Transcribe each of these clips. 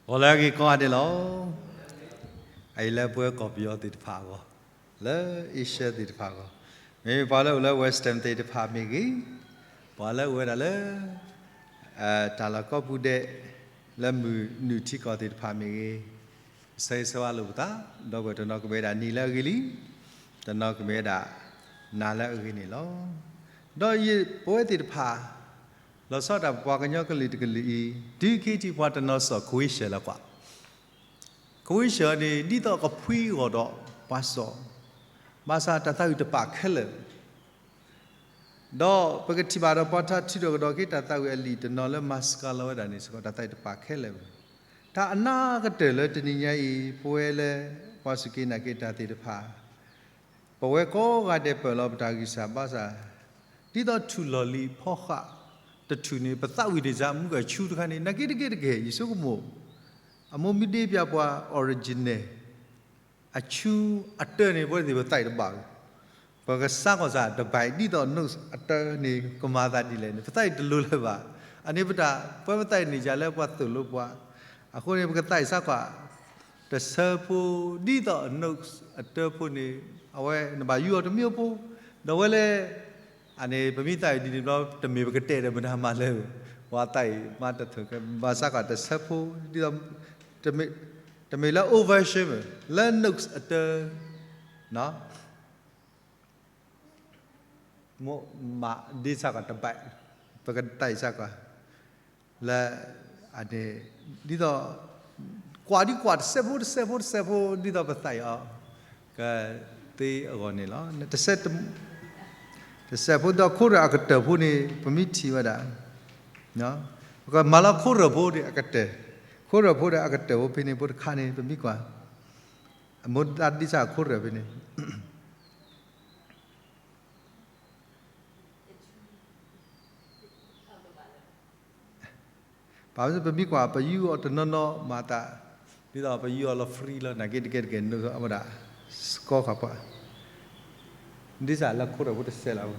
ဂီၤလၢအဂ့ၤကိးဂၤဒဲးလီၤ. အံၤလၢပဝဲကီၢ်ပယီၤသ့ၣ်တဖၣ်အဂီၢ်, လၢအ့ရှၢသ့ၣ်တဖၣ်အဂီၢ်, မ့မ့ၢ်ပှၤလၢအိၣ်လၢ Western သ့ၣ်တဖၣ်မ့ၢ်ဂ့ၤ, ပှၤလၢအိၣ်ဝဲဒၣ်လၢ တၢ်လီၢ်ကိးပူၤဒဲး လၢမုၢ်နုာ်ထံကီၢ်သ့ၣ်တဖၣ်မ့ၢ်ဂ့ၤ, ဆၢဂ့ၤဆၢဝါလိာ်ပသး, ဒီပုၢ်ဝဲၢ်တနီၤကမ့ၢ်ဝဲဒၣ်နံၤလၢအဂ့ၤလံ, တနီၤကမ့ၢ်ဝဲဒၣ်နၤလၢအဂ့ၤန့ၣ်လီၤ. ဒီးယပဝဲသ့ၣ်တဖၣ် လီၤဆီဒၣ်တၢ်ပပှၤကညီကလုာ်တကလုာ်အံၤ, တုၤခဲအံၤပှၤတနီၤစိာ် question လၢကွၢ်, question န့ၣ် ဒ်သိးကဖှံအဂီၢ်ဒီးပှၤစိာ်, ဘၣ်ဆၣ်တၢ်သးဝံၣ်တပာ်ခဲလၢာ် ဒီးပကထံၣ်ဘၣ်ဒီးပှၤထါထုးထီၣ်ကဒီးက့ၤတၢ်သးဝံၣ်အလံာ်တနီၤလၢမၤစှၤလီၤဝဲဒၣ်န့ၣ်စ့ၢ်ကီး တၢ်သးဝံၣ်တပာ်ခဲလၢာ်ဘၣ်. တၢ်အနၢ်ကတၢၢ်လၢတနံၤညါအံၤ ပဝဲလၢပှၤစူၢ်က့ၤနာ်က့ၤတၢ်သ့ၣ်တဖၣ် ပဝဲကိးဂၤဒဲးပၢၢ်လီၤပတၢ်ဂံၢ်စၢ်ဘါစၢ်, ဒ်သိးထူၣ်လီၢ်လံၤဖီဃးတထူၣ်န့ၣ် ပသးဝံၣ်န့ၣ် ယမူကအဆူတခါန့ၣ် နာ်က့တက့ၢ်တက့ၢ် ယဆိကမိၣ် အမိၢ်မ့ၢ်ဒ့ပျၢ်ပှၤ original အဆူအတၢန့ၣ် ပဝဲသ့ၣ်ပသးအံၤတဘၣ်ဘၣ်. ပကစးကီၢ်စးတဘၣ်ဒ်သိး notes အတၢန့ၣ် ကမၤသးဒ်လဲၣ်န့ၣ် ပသးအံၤတလိၤလၢၤဘၣ်. အန့ၣ်ပတၢ် ပဝဲပသးအံၤန့ၣ် ယၤလၢပှၤသိၣ်လိပှၤ, အဃိန့ၣ် ပကသးအံၤစးကွၢ် တဆၢဖိ ဒ်သိး notes အတၢဖိန့ၣ် အဝဲနဘၣ်ယူအီၤတမံၤဖိ, ဒီးဝဲလၢ အန့ၣ် ပမ့ၢ်သးအံၤဒ်န့ၣ်ဘျီ တမ့ၢ်ပကတဲာ်ဒီးမတၤမၤလၢၤ, ပှၤသးအံၤမၤတထၢၣ် ဘၣ်ဆၣ်ကွၢ်တဆၢဖိ ဒ်သိး တမ့ၢ်လၢ old version လၢ notes အတၢ မ့ၢ်မးဒ်ဆၣ်ကွၢ်တဘၣ်, ပကတၢ်အံၤစၣ်ကွၢ် လၢ အန့ၣ် ဒ်သိး ကွၢ်ဒ်ကွၢ်တစဲးဖိတစဲးဖိတစဲးဖိ ဒ်သိးပသးအံၤအီၤ ကသ့အဂီၢ်န့ၣ်လီၤ. တစဲးဖိဒီးခိရၢၣ်အကတၢၢ်ဖိန့ၣ် ပမ့ၢ်ထံၣ်ဝဲဒၣ် ပကမၤလီၤခိရၢၣ်ဖိန့ၣ်အကတၢၢ်, ခိရၢၣ်ဖိဒီးအကတၢၢ်ဖိဖဲန့ၣ် ဖိတခါန့ၣ် ပမ့ၢ်ကွၢ် အမိၢ်သးဒ်ဆၣ်ခိရၢၣ်ဖဲန့ၣ် ဘၣ်မနုၤပမ့ၢ်ကွၢ် ပယူအီၤတနီၤနီၤမၤသး ဒ်သိးပယူအီၤလီၤ free လီၤ နာ်က့တကဲတကဲ notes အဝဲဒၣ် စကီခီပှၤ ဒ်ဆၣ်လၢခိရၢၣ်ဖိတစဲးလီၤ ပှ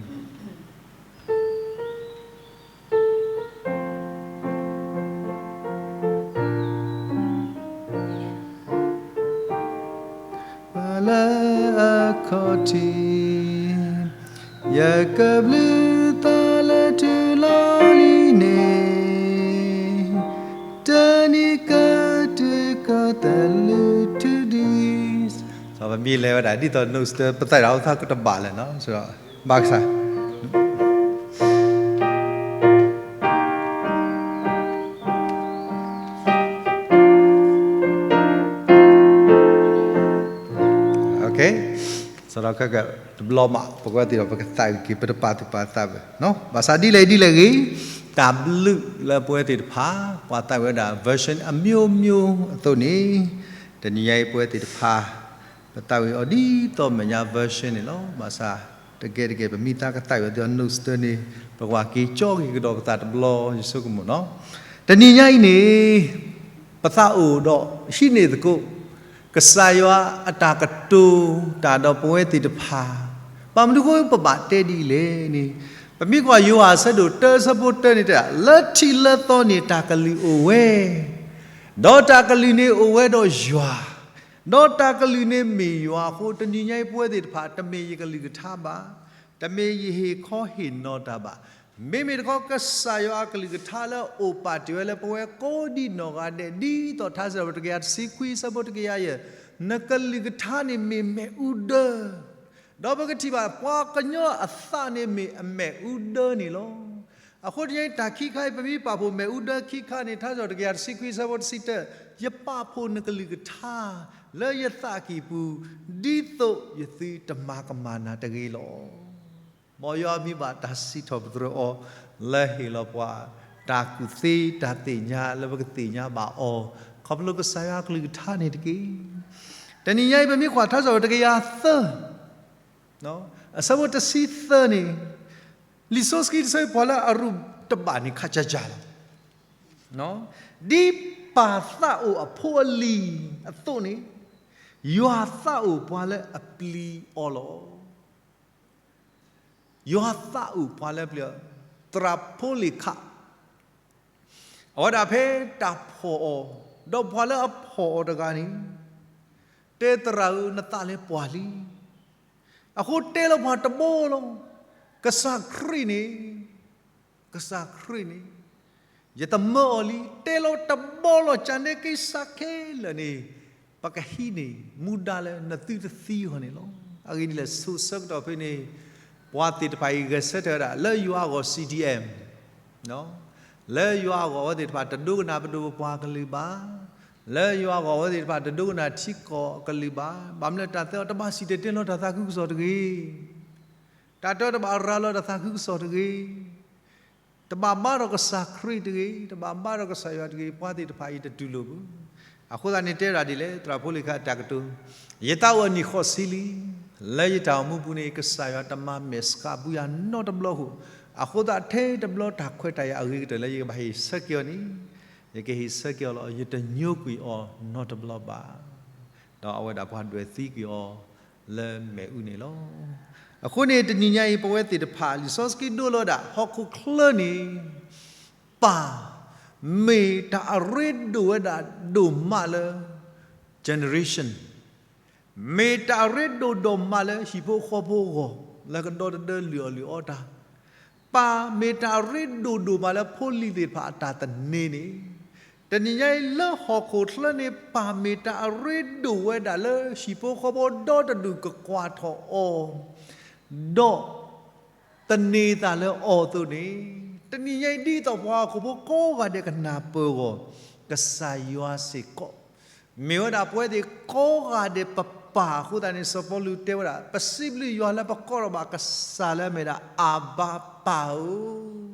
ၤလၢအခီၣ်ထံး ယကဘျုးသးလၢထူလီၤလံန့ၣ် တနံၤကတုၤကီၢ်သလုးထူဒံး ပမ့ၢ်လဲၤဝဲဒၣ် ဒ်သိး notes တၢ ပသးဒၣ်အိၣ်သးကတဘၣ်လဲၣ်နီၤ ဘၣ်ကစၢ် စးထီၣ်ခဲကတဘျီမး ပကဝဲသ့ၣ်ဒီး ပကသးအုးက့ၤ ပတပာ်သူၣ်ပာ်သးဘၣ်. ဘၣ်ဆၣ်ဒ်လဲၣ်ဒ်လဲၣ်ဂ့ၤ, တၢ်ဘျုးလၢပဝဲသ့ၣ်တဖၣ် ပှၤသးဝံၣ်ဝဲဒၣ် version အမျိုးမျိုးအသိးန့ၣ်, တနံၤညါအံၤပဝဲသ့ၣ်တဖၣ် ပသးဝံၣ်အီၤဒ်သိးမဲာ်ညါ version န့ၣ်လီၤ. ဘၣ်ဆၣ် တကဲတကဲ ပမ့ၢ်သးကသးဝံၣ်အီၤဒ်သိး notes တၢန့ၣ် ပကဘၣ်က့ၤကၠီက့ၤကဒီးပသးတဘျီ ယဆိကမိၣ်နီၤ. တနံၤညါအံၤန့ၣ် ပသးအိၣ်ဒီးဟံးန့ၢ်သကိး ကစၢ်ယွၤအတၢ်ကတိၤတၢ်ဒီးပဝဲသ့ၣ်တဖၣ်, ဘၣ်မနုၤအဃိပဘၣ်တဲဒ်လဲၣ်န့ၣ်, ပမ့ၢ်ကွၢ်ယိၤဟၣ်အဆၢဒိၣ်တၢ အဆၢဖိတၢန့ၣ်တဲဒၣ်, လၢထံးလၢသီန့ၣ်တၢ်ကလုၢ်အိၣ်ဝဲ, ဒီးတၢ်ကလုၢ်န့ၣ်အိၣ်ဝဲဒီးယွၤ, ဒီးတၢ်ကလုၢ်န့ၣ်မ့ၢ်ယွၤအဃိ, တနံၤညါအံၤပဝဲသ့ၣ်တဖၣ် တမ့ၢ်ယကလုၢ်ကထါဘၣ်, တမ့ၢ်ယဟ့ၣ်ခီဟ့ၣ်နီၤတၢ်ဘၣ်, မ့မ့ၢ်တခီ ကစၢ်ယွၤအကလုၢ်ကထါလၢအအိၣ်ပာ်တ့ၢ်ဝဲလၢပဝဲကိးဒံးနီၢ်ဂၤဒဲး ဒ်သိးထါစံးထီၣ်ပတြၢၤ တကယၤတဆံခွံ အဆၢဖိတကယၤယဲၢ်, နကလုၢ်ကထါန့ၣ်မ့ၢ်မ့ၣ်အူဒၢ, ဒီးပကထံၣ်ဘၣ် ပှၤကညီအသးန့ၣ်မ့ၢ်အမဲာ်အူဒၢန့ၣ်လီၤ. အဃိတနံၤညါအံၤ တၢ်ခံခါအံၤ ပမ့ၢ်ပာ်ဖှိၣ်မဲာ်အူဒၢခံခါန့ၣ် ထါစံးထီၣ်ပတြၢၤ တကယၤတဆံခွံ အဆၢဖိတဆံတၢ, ယပာ်ဖှိၣ်နကလုၢ်ကထါ လၢယသးကံၢ်ပူၤ ဒ်သိးယသုတမၤကမၣ်နၤတဂ့ၤလီၤ. မ်ယွၤမ့ၢ်ဘၣ်တၢ်စံးထီၣ်ပတြၢၤအီၤ လၢဟ့ၣ်လီၤပှၤ တၢ်ကူၣ်သ့တၢ်သ့ၣ်ညါလၢပကသ့ၣ်ညါဘၣ်အီၤ, ခီဖျိကစၢ်ယွၤအကလုၢ်ကထါန့ၣ်တက့ၢ်. တနံၤညါအံၤ ပမ့ၢ်ကွၢ်ထါစံးထီၣ်ပတြၢၤ တကယၤသၢ အဆၢဖိတဆံသၢန့ၣ်, လံာ်စီဆှံတဆၢ ပှၤလၢအရူၢ်တဘၣ်န့ၣ် ခးကၢ်ကၢ်လီၤ. ဒ်ပၢ်သးအိၣ်အဖိအလံၤအသိးန့ၣ်, ယွၤသးအိၣ်ပှၤလၢအပျံၤအီၤလီၤ. ယွၤသးအိၣ်ပှၤလၢအပျံၤအီၤ, သရၣ်ဖိလ့ၣ်ခး အဝဲဒၣ်ဖဲတၢ်ဖီၣ်အီၤ ဒီးပှၤလၢအဖီၣ်အီၤတဂၤန့ၣ် တဲ သရၣ်ဧၢ, နသးလဲၤပှၢ်လံ. အဃိတဲလီၤပှၤတဘီလီၤ. ကစၢ်ခရံာ်န့ၣ်, ကစၢ်ခရံာ်န့ၣ်, ယတမၢအီၤလံ. တဲလီၤတဘီလီၤ. ကန့ၣ်က့ၤစးခဲလၢာ်န့ၣ်, ပကဟံးန့ၢ်မူဒါလၢ နသုတသံအဂီၢ်န့ၣ်လီၤ. အဂ့ၢ်ဒ်လဲၣ်, ဆိးဆၢကတီၢ်ဖဲန့ၣ် ပှၤသ့ၣ်တဖၣ်အံၤ ဂဲၤဆၢထၢၣ်ဝဲဒၣ် လၢယွၤအဂီၢ် CDM လၢယွၤအဂီၢ် အဝဲသ့ၣ်တဖၣ် တဒိကနၣ်ပဒိၣ်ပပှၢ်ကလုၢ်ဘၣ်. လၢယွၤအဂီၢ် အဝဲသ့ၣ်တဖၣ် တဒိကနၣ်ထံကီၢ်အကလုၢ်ဘၣ်. ဘၣ်မနုၤလဲၣ်, တၢ်သ့ၣ်အီၤ တဘၣ်စံၣ်တဲၤတဲလီၤတၢ်သးခုကစီၣ်တဂ့ၤ. တၢ်တဲအီၤ တဘၣ်ရၤလီၤတၢ်သးခုကစီၣ်တဂ့ၤ. တဘၣ်ဘါထီၣ်ကစၢ်ခရံာ်တဂ့ၤ, တဘၣ်ဘါထီၣ်ကစၢ်ယွၤတဂ့ၤ, ပှၤသ့ၣ်တဖၣ်အံၤ တတူၢ်လိာ်ဘၣ်. အဃိသတးန့ၣ် တဲဝဲဒၣ်ဒ်လဲၣ်, သရၣ်ဖိလံၤခါအတၢ်ကတိၤ, ယသးအိၣ်အနံၣ်ဃိးဆံလံ. လၢယတၢ်အိၣ်မူပူၤန့ၣ် ကစၢ်ယွၤတမၤမဲာ်ဆှးဘၣ်ယၤနီတဘျီဃိ, အဃိသတး ထဲတဘျီတၢ်ခွဲးတၢ်ယာ်အဂ့ၤကတၢၢ်လၢယကဘၣ်ဟ့ၣ်ဆၢက့ၤအီၤန့ၣ်, ယကဟ့ၣ်ဆၢက့ၤအီၤလီၤ. ယတညိကွံာ်အီၤနီတဘျီဘၣ်. ဒီးအဝဲဒၣ်ပှၤဒွဲၣ်သံကွံာ်အီၤလၢမ့ၣ်အူန့ၣ်လီၤ. အဃိန့ၣ် တနံၤညါအံၤ ပဝဲသ့ၣ်တဖၣ် လံာ်စီဆှံဒိလီၤဝဲဒၣ် ဟီၣ်ခိၣ်ချၢန့ၣ် ပၢ် မ့ၢ်တၢ်အရ့ဒိၣ်ဝဲဒၣ်ဒိၣ်မးလၢ generation, မ့ၢ်တၢ်အရ့ဒိၣ်ဒိၣ်မးလၢဟံၣ်ဖိဃီဖိအဂီၢ် လၢကဒီတဒၢလုၢ်အီၣ်လုၢ်အီတၢ်, ပၢ် မ့ၢ်တၢ်အရ့ဒိၣ်ဒိၣ်မးလၢဖိလံၤသ့ၣ်တဖၣ်အတၢ်သန့ၤန့ၣ်, တနံၤညါအံၤ လၢဟီၣ်ခိၣ်ချၢန့ၣ် ပၢ် မ့ၢ်တၢ်အရ့ဒိၣ်ဝဲဒၣ်လၢဟံၣ်ဖိဃီဖိဒီတဒူၣ်ကကွၢ်ထီၣ်အီၤ ဒီး သန့ၤသးလၢအီၤအသိးန့ၣ်, တနံၤညါအံၤ ဒ်သိးပှၤဟီၣ်ခိၣ်ဖိကိးဂၤဒဲးကနၢ်ပၢၢ်အဂီၢ်, ကစၢ်ယွၤစ့ၢ်ကီး မ့ၢ်ဝဲဒၣ်ပဝဲသ့ၣ်ကိးဂၤဒဲးပပၢ်အဃိသတးန့ၣ် စီၤပီလူးတဲဝဲဒၣ် ပစံးဘျုးယွၤလၢပကိးထီၣ်ဘၣ်ကစၢ်လၢအမ့ၢ်ဒၣ် အၤဘါပၢ်ဧၢ.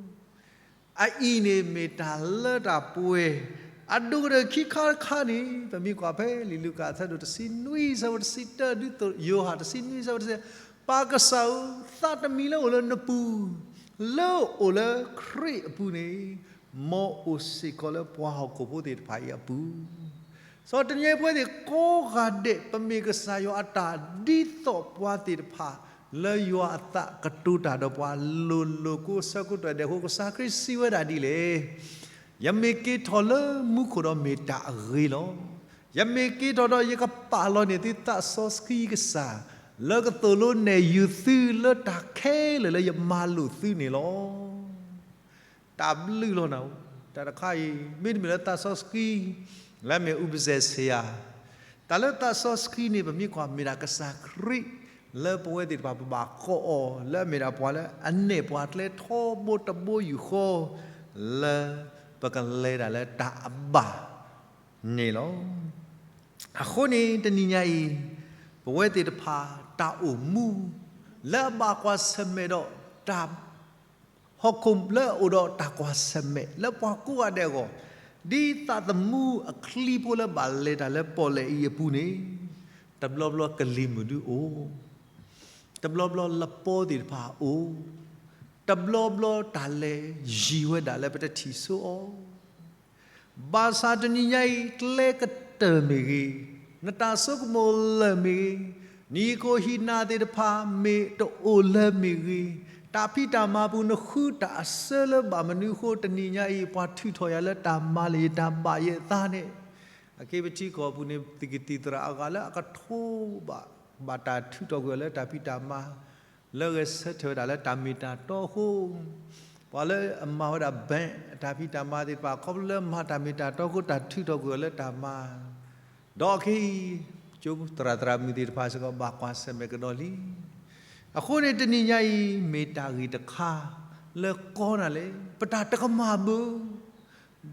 အအံၤန့ၣ်မ့ၢ်တၢ်လၢတၢ်ပှဲၤ, အဒိၣ်ကတၢၢ်ခံခါတခါန့ၣ် ပမ့ၢ်ကွၢ်ဖဲလံာ်လူၤကၣ်အဆၢဒိၣ်တဆံနွံဆၢဖိတဆံတၢ ဒ်သိးယိၤဟၣ်တဆံနွံဆၢဖိတဆံ, ပၢ်ကစၢ်ဧၢ, သးတမံၤလၢအိၣ်လၢနပူၤ, လၢအိၣ်လၢခရံာ်အပူၤန့ၣ်, မ်အိၣ်စ့ၢ်ကီးလၢပှၤဟီၣ်ခိၣ်ဖိသ့ၣ်တဖၣ်အံၤအပူၤ စီၤ တနံၤညါအံၤပဝဲသ့ၣ်ကိးဂၤဒဲး ပမ့ၢ်ကစၢ်ယွၤအတၢ် ဒ်သိးပှၤသ့ၣ်တဖၣ် လၢယွၤအသးကတိၤတၢ်ဒီးပှၤ လိၤလိၤကိးဆၢကိးကတီၢ်ဒဲးအဃိ ကစၢ်ခရံာ်စံးဝဲဒၣ်ဒ်လဲၣ်, ယမ့ၢ်က့ၤထီၣ်လၢမူခိၣ်ဒီးမ့ၢ်တၢ်အဂ့ၤလီၤ. ယမ့ၢ်က့ၤထီၣ်ဒီးယကပာ်လီၤန့ၢ်သုသးစီဆှံကစၢ် လၢကသိၣ်လိနဲၣ်ယုာ်သုလၢတၢ်ခဲလၢာ်လၢယမၤလိာ်သုန့ၣ်လီၤ. တၢ်ဘျုးလီၤနၤဧၢ, တၢ်တခါအံၤ မ့တမ့ၢ်လၢသးစီဆှံ လၢအမ့ၢ်အူပစဲးဆ့ယၤ, တၢ်လၢသးစီဆှံန့ၣ် ပမ့ၢ်ကွၢ်မ့ၢ်ဒၣ်ကစၢ်ခရံာ် လၢပဝဲသ့ၣ်တဖၣ်ပဘၣ်ကိးအီၤ လၢအမ့ၢ်ဒၣ်ပှၤလၢအနဲၣ်ပှၤကျဲထီဘိတဘိယူၢ်ဃီ လၢပကလဲၤတၢ်လၢတၢ်အဘၣ်န့ၣ်လီၤ. အဃိန့ၣ် တနံၤညါအံၤ ပဝဲသ့ၣ်တဖၣ်တၢ်အိၣ်မူ လၢအဘၣ်ကွၢ်ဆၢၣ်မဲာ်ဒီးတၢ် ဟီၣ်ခိၣ်လၢအအိၣ်ဒီးတၢ်ကွၢ်ဆၢၣ်မဲာ်လၢပှၤကိးဂၤဒဲးအဂီၢ်, ဒ်သးသမူအချံဖိလၢဘၣ်လဲၤတၢ်လၢပီၣ်လဲၣ်အံၤအပူၤန့ၣ်, တဘျီဘျီကလံၤမုၢ်ဒုအိၣ်, တဘျီဘျီလပီသ့ၣ်တဖၣ်အိၣ်, တဘျီဘျီတၢ်လဲၤယံၤဝဲဒၣ်လၢပတထံၣ်ဆိအီၤ ဘၣ်ဆၣ်တနံၤညါအံၤ ကျဲကတၢၢ်မ့ၢ်ဂ့ၤ, နတၢ်ဆိကမိၣ်လၢာ်မ့ၢ်ဂ့ၤ, နဟံၣ်ခိၣ်ဟံၣ်နၢ်သ့ၣ်တဖၣ်မ့ၢ်တအိၣ်လၢၤမ့ၢ်ဂ့ၤ, တၢ်ဖံးတၢ်မၤပူၤနဃုတၢ်အစၢလၢဘၣ်မနုၤအဃိ တနံၤညါအံၤ ပှၤထုးထီၣ်ယၤလၢတၢ်မၤလၢယတၢ်ဘၣ်ယဲၢ်သးန့ၣ်, အခဲပထံကီၢ်ပူၤန့ၣ် သုးကသံၣ်သရၣ်အဂၤလၢအကထိဘၣ် ဘၣ်တၢ်ထုးထီၣ်ကွံာ်အီၤလၢတၢ်ဖံးတၢ်မၤ လၢဂဲၤဆၢထၢၣ်ဝဲဒၣ်လၢတၢ်မ့ၢ်တၢ်တီအဃိ, ပှၤလၢအမၤဝဲဒၣ် bank အတၢ်ဖံးတၢ်မၤသ့ၣ်တဖၣ် ခီဖျိလၢမၤတၢ်မ့ၢ်တၢ်တီအဃိ တၢ်ထုးထီၣ်ကွံာ်အီၤလၢတၢ်မၤ, ဒီးအခဲအံၤ ကၠိသရၣ်သရၣ်မုၣ်သ့ၣ်တဖၣ်စ့ၢ်ကီး ဘၣ်ကွၢ်ဆၢၣ်မဲာ်ကဒီးလံ. အဃိန့ၣ် တနံၤညါအံၤ မ့ၢ်တၢ်ဂ့ၢ်တခါ လၢကီနၤလဲၣ်, ပတၢ်တကမၣ်ဘၣ်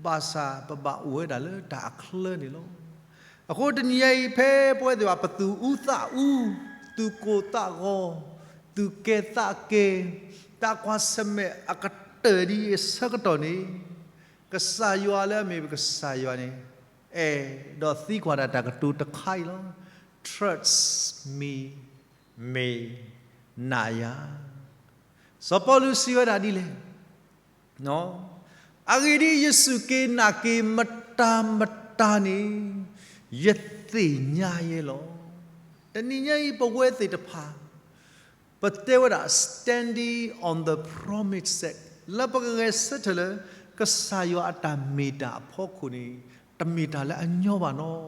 ဘၣ်ဆၣ်ပဘၣ်အိၣ်ဝဲဒၣ်လၢတၢ်အချၢန့ၣ်လီၤ. အဃိတနံၤညါအံၤ ဖဲပဝဲသ့ၣ်ဘၣ်ပသူၣ်အူသးအူ, သူၣ်ကိၢ်သးဂီၤ, သူၣ်ကဲၤသးကဲၤ, တၢ်ကွၢ်ဆၢၣ်မဲာ်အကတၢၢ်ဒ်အံၤအဆၢကတီၢ်န့ၣ်, ကစၢ်ယွၤလၢအမ့ၢ်ပကစၢ်ယွၤန့ၣ်, အဲၣ်ဒိးသံကွၢ်ဒၣ်တၢ်ကတိၤတခါအံၤလီၤ. Trust me, မ့ၢ်နာ်ယၤ. စီၤပီလူးစံးဝဲဒၣ်ဒ်လဲၣ် အဂ့ၢ်ဒ်အံၤ, ယစူၢ်က့ၤနာ်က့ၤမတၤမတၤန့ၣ် ယသ့ၣ်ညါယဲလီၤ. တနံၤညါအံၤ ပဝဲသ့ၣ်တဖၣ် ပတဲဝဲဒၣ် standing on the promise လၢပကဂဲၤဆၢထၢၣ်လၢ ကစၢ်ယွၤအတၢ်မ့ၢ်တၢ်အဖီခိၣ်န့ၣ် တမ့ၢ်တၢ်လၢအညီဘၣ်နီၤ,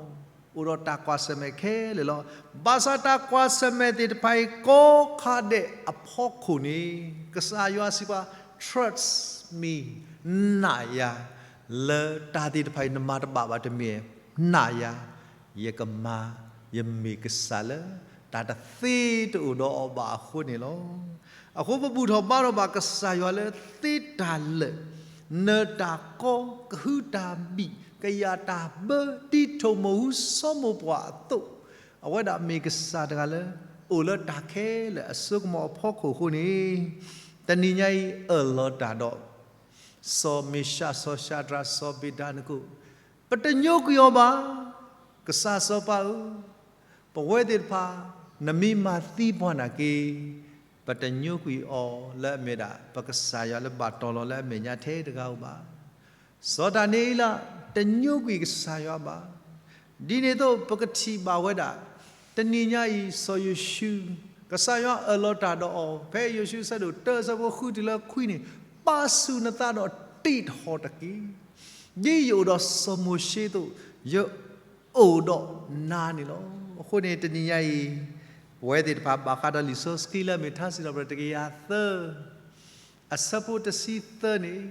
အိၣ်ဒီးတၢ်ကွၢ်ဆၢၣ်မဲာ်ခဲလၢာ်လီၤ. ဘၣ်ဆၣ်တၢ်ကွၢ်ဆၢၣ်မဲာ်သ့ၣ်တဖၣ်အံၤကိးခါဒဲးအဖီခိၣ်န့ၣ်, ကစၢ်ယွၤစံးပှၤ, trust me, နာ်ယၤ, လၢတၢ်သ့ၣ်တဖၣ်အံၤနမၤတဘၣ်ဘၣ်တမ့ၢ်, နာ်ယၤ, ယကမၤ, ယမ့ၢ်ကစၢ်လၢတၢ်တသ့တအိၣ်ဒီးအီၤဘၣ်အဃိန့ၣ်လီၤ. အဃိပဘူၣ်ထီၣ်ဘါထီၣ်ဘၣ်ကစၢ်ယွၤလၢသ့တၢ်လၢာ်, နၢၤတၢ်ကီ, ကဟုတၢ်ဘံၣ်, ကယာ်တၢ်ဘၢ, ဒ်ထိၣ်မိၢ်ဟူစီၤမိၢ်ပှၢ်အသိး, အဝဲဒၣ်မ့ၢ်ကစၢ်တဂၤလၢ အိၣ်လၢတၢ်ခဲလၢာ်အစိကမီၤအဖီခိၣ်အဃိန့ၣ်, တနံၤညါအံၤအၢၣ်လီၤတၢ်ဒီး စီၤမ့ၡး, စီၤၡၤဒြး, စီၤဘ့းနကိ, ပတညိကွံာ်အီၤဘၣ်. ကစၢ်စီၤပၤဧၢ, ပဝဲသ့ၣ်တဖၣ် နမ့ၢ်မၤသံပှၤနာ်က့, ပတညိကွံာ်အီၤလၢအမ့ၢ်ဒၣ် ပကစၢ်ယွၤလၢဘၣ်တီၤလီၤလၢအမဲာ်ညါထဲတဂၤဧိၤဘၣ်. စီၤဒၤနံးယ့လး တညိကွံာ်ကစၢ်ယွၤဘၣ်. ဒ်န့ၣ်အသိးပကထံၣ်ဘၣ်ဝဲဒၣ် တနံၤညါအံၤ စီၤယိၤၡူ, ကစၢ်ယွၤအၢၣ်လီၤတၢ်ဒီးအီၤ, ဖဲယိၤၡူအဆၢဒိၣ်တၢ အဆၢဖိဃုတုၤလၢခွံန့ၣ်, ပာ်ဆူၣ်နသးဒီးတ့ၢ်တဟီၣ်တက့ၢ်. ဒ်ယအိၣ်ဒီးစီၤမိၤၡ့အသိး, ယအိၣ်ဒီးနၤန့ၣ်လီၤ. အဃိန့ၣ်တနံၤညါအံၤ, ပဝဲသ့ၣ်တဖၣ်ဘၣ်ဃးဒီးလံာ်စီဆှံလၢအမ့ၢ်ထါစံးထီၣ်ပတြၢၤတကယၤသၢ အဆၢဖိတဆံသၢန့ၣ်,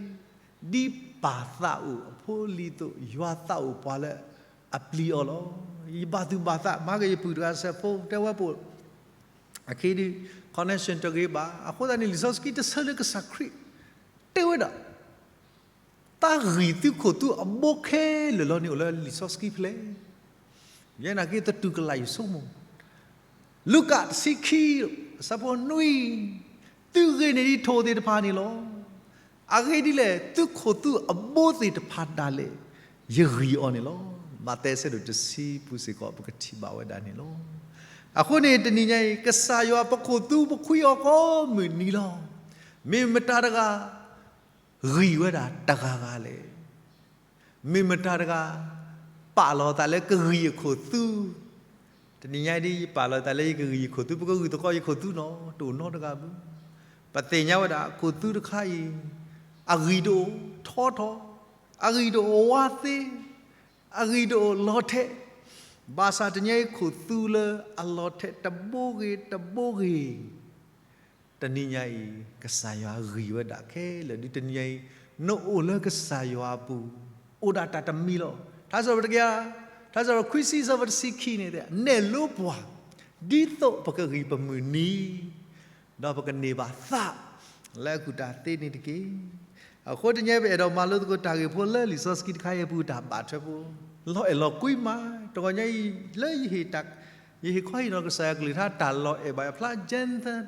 ဒ်ပၢ်သးအိၣ်အဖိအလံၤအသိး ယွၤသးအိၣ်ပှၤလၢအပျံၤအီၤလီၤ. ယဘၣ်သူၣ်ဘၣ်သး, မၤက့ၤယပုၢ်တဂၤစဲးဖိ တဲဝဲပှၤ, အခံဒုး connection တဂ့ၤဘၣ်. အဃိသတးန့ၣ် လံာ်စီဆှံတဆၢလၢကစၢ်ခရံာ်တဲဝဲဒၣ် တၢ်ဂံၢ်သုခိၣ်သူအဘိခဲလၢာ်လီၤန့ၣ် အိၣ်လၢလံာ်စီဆှံဖဲလဲၣ်. ယဲနာ်က့သတူၢ်ကလာ်ယဆိကမိၣ်, လူၤကၣ်တဆံခံ အဆၢဖိနွံ, သုဂ့ၤန့ၢ်ဒံးထိၣ်သ့ၣ်တဖၣ်န့ၣ်လီၤ. အဂ့ၢ်ဒ်လဲၣ်, သုခိၣ်သူအဘိသ့ၣ်တဖၣ်ဒၣ်လဲာ် ယဂံၢ်အီၤန့ၣ်လီၤ. မးသဲအဆၢဒိၣ်တဆံပူၤစ့ၢ်ကီး ပကထံၣ်ဘၣ်ဝဲဒၣ်န့ၣ်လီၤ. အဃိန့ၣ် တနံၤညါအံၤ ကစၢ်ယွၤပခိၣ်သူပခွံအီၤကိးမုၢ်နံၤလီၤ. မ့ၢ်မတၤတဂၤ ဂံၢ်ဝဲဒၣ်တဂၤဂၤလဲၣ်. မ့ၢ်မတၤတဂၤ ပာ်လီၤသးလၢကဂံၢ်အခိၣ်သူ, တနံၤညါဒ်ယပာ်လီၤသးလၢယကဂံၢ်ယခိၣ်သူ, ပကဂံၢ်သကိးယခိၣ်သူနီၤ, တအိၣ်နီတဂၤဘၣ်. ပသ့ၣ်ညါဝဲဒၣ်ခိၣ်သူတခါအံၤ, အဂံၢ်တအိၣ်ထီထီၣ်, အဂံၢ်တအိၣ်ဝါသ့, အဂံၢ်တအိၣ်လီၤထဲး, ဘၣ်ဆၣ်တနံၤညါအံၤခိၣ်သူလၢအလီၤထဲးတဘိဂ့ၤတဘိဂ့ၤ တနံၤညါအံၤ ကစၢ်ယွၤဂံၢ်ဝဲဒၣ်ခဲလၢာ်ဒုး တနံၤညါအံၤ နအိၣ်လၢကစၢ်ယွၤအပူၤ အိၣ်ဒၣ်တၢ်တမံၤလီၤ. ထါစံးထီၣ်ပတြၢၤတကယၤ, ထါစံးထီၣ်ပတြၢၤခွံဆံ အဆၢဖိတဆံခံန့ၣ်, နဲၣ်လိပှၤ ဒ်သိးပကဂံၢ်ပမုၢ်နံၤ ဒီးပကန့ၢ်ဘၣ်သးလၢအကူၣ်တၢ်သ့န့ၣ်တက့ၢ်. အဃိတနံၤညါအံၤ ပအဲၣ်ဒိးမၤလိသကိးတၢ်ဂ့ၢ်ဖိလၢလံာ်စီဆှံတခါအံၤအပူၤ တၢ်ဘၣ်ထွဲဖိ လီၤအဲၣ်လီၤကွံမး. တဂီၤညါအံၤ လၢယဟ့ၣ်တၢ် ယဟ့ၣ်ခီဟ့ၣ်နီၤကစၢ်ယွၤကလုၢ်ကထါတၢ်လီၤအဲၣ်ဘၣ် ဖျါ gentle,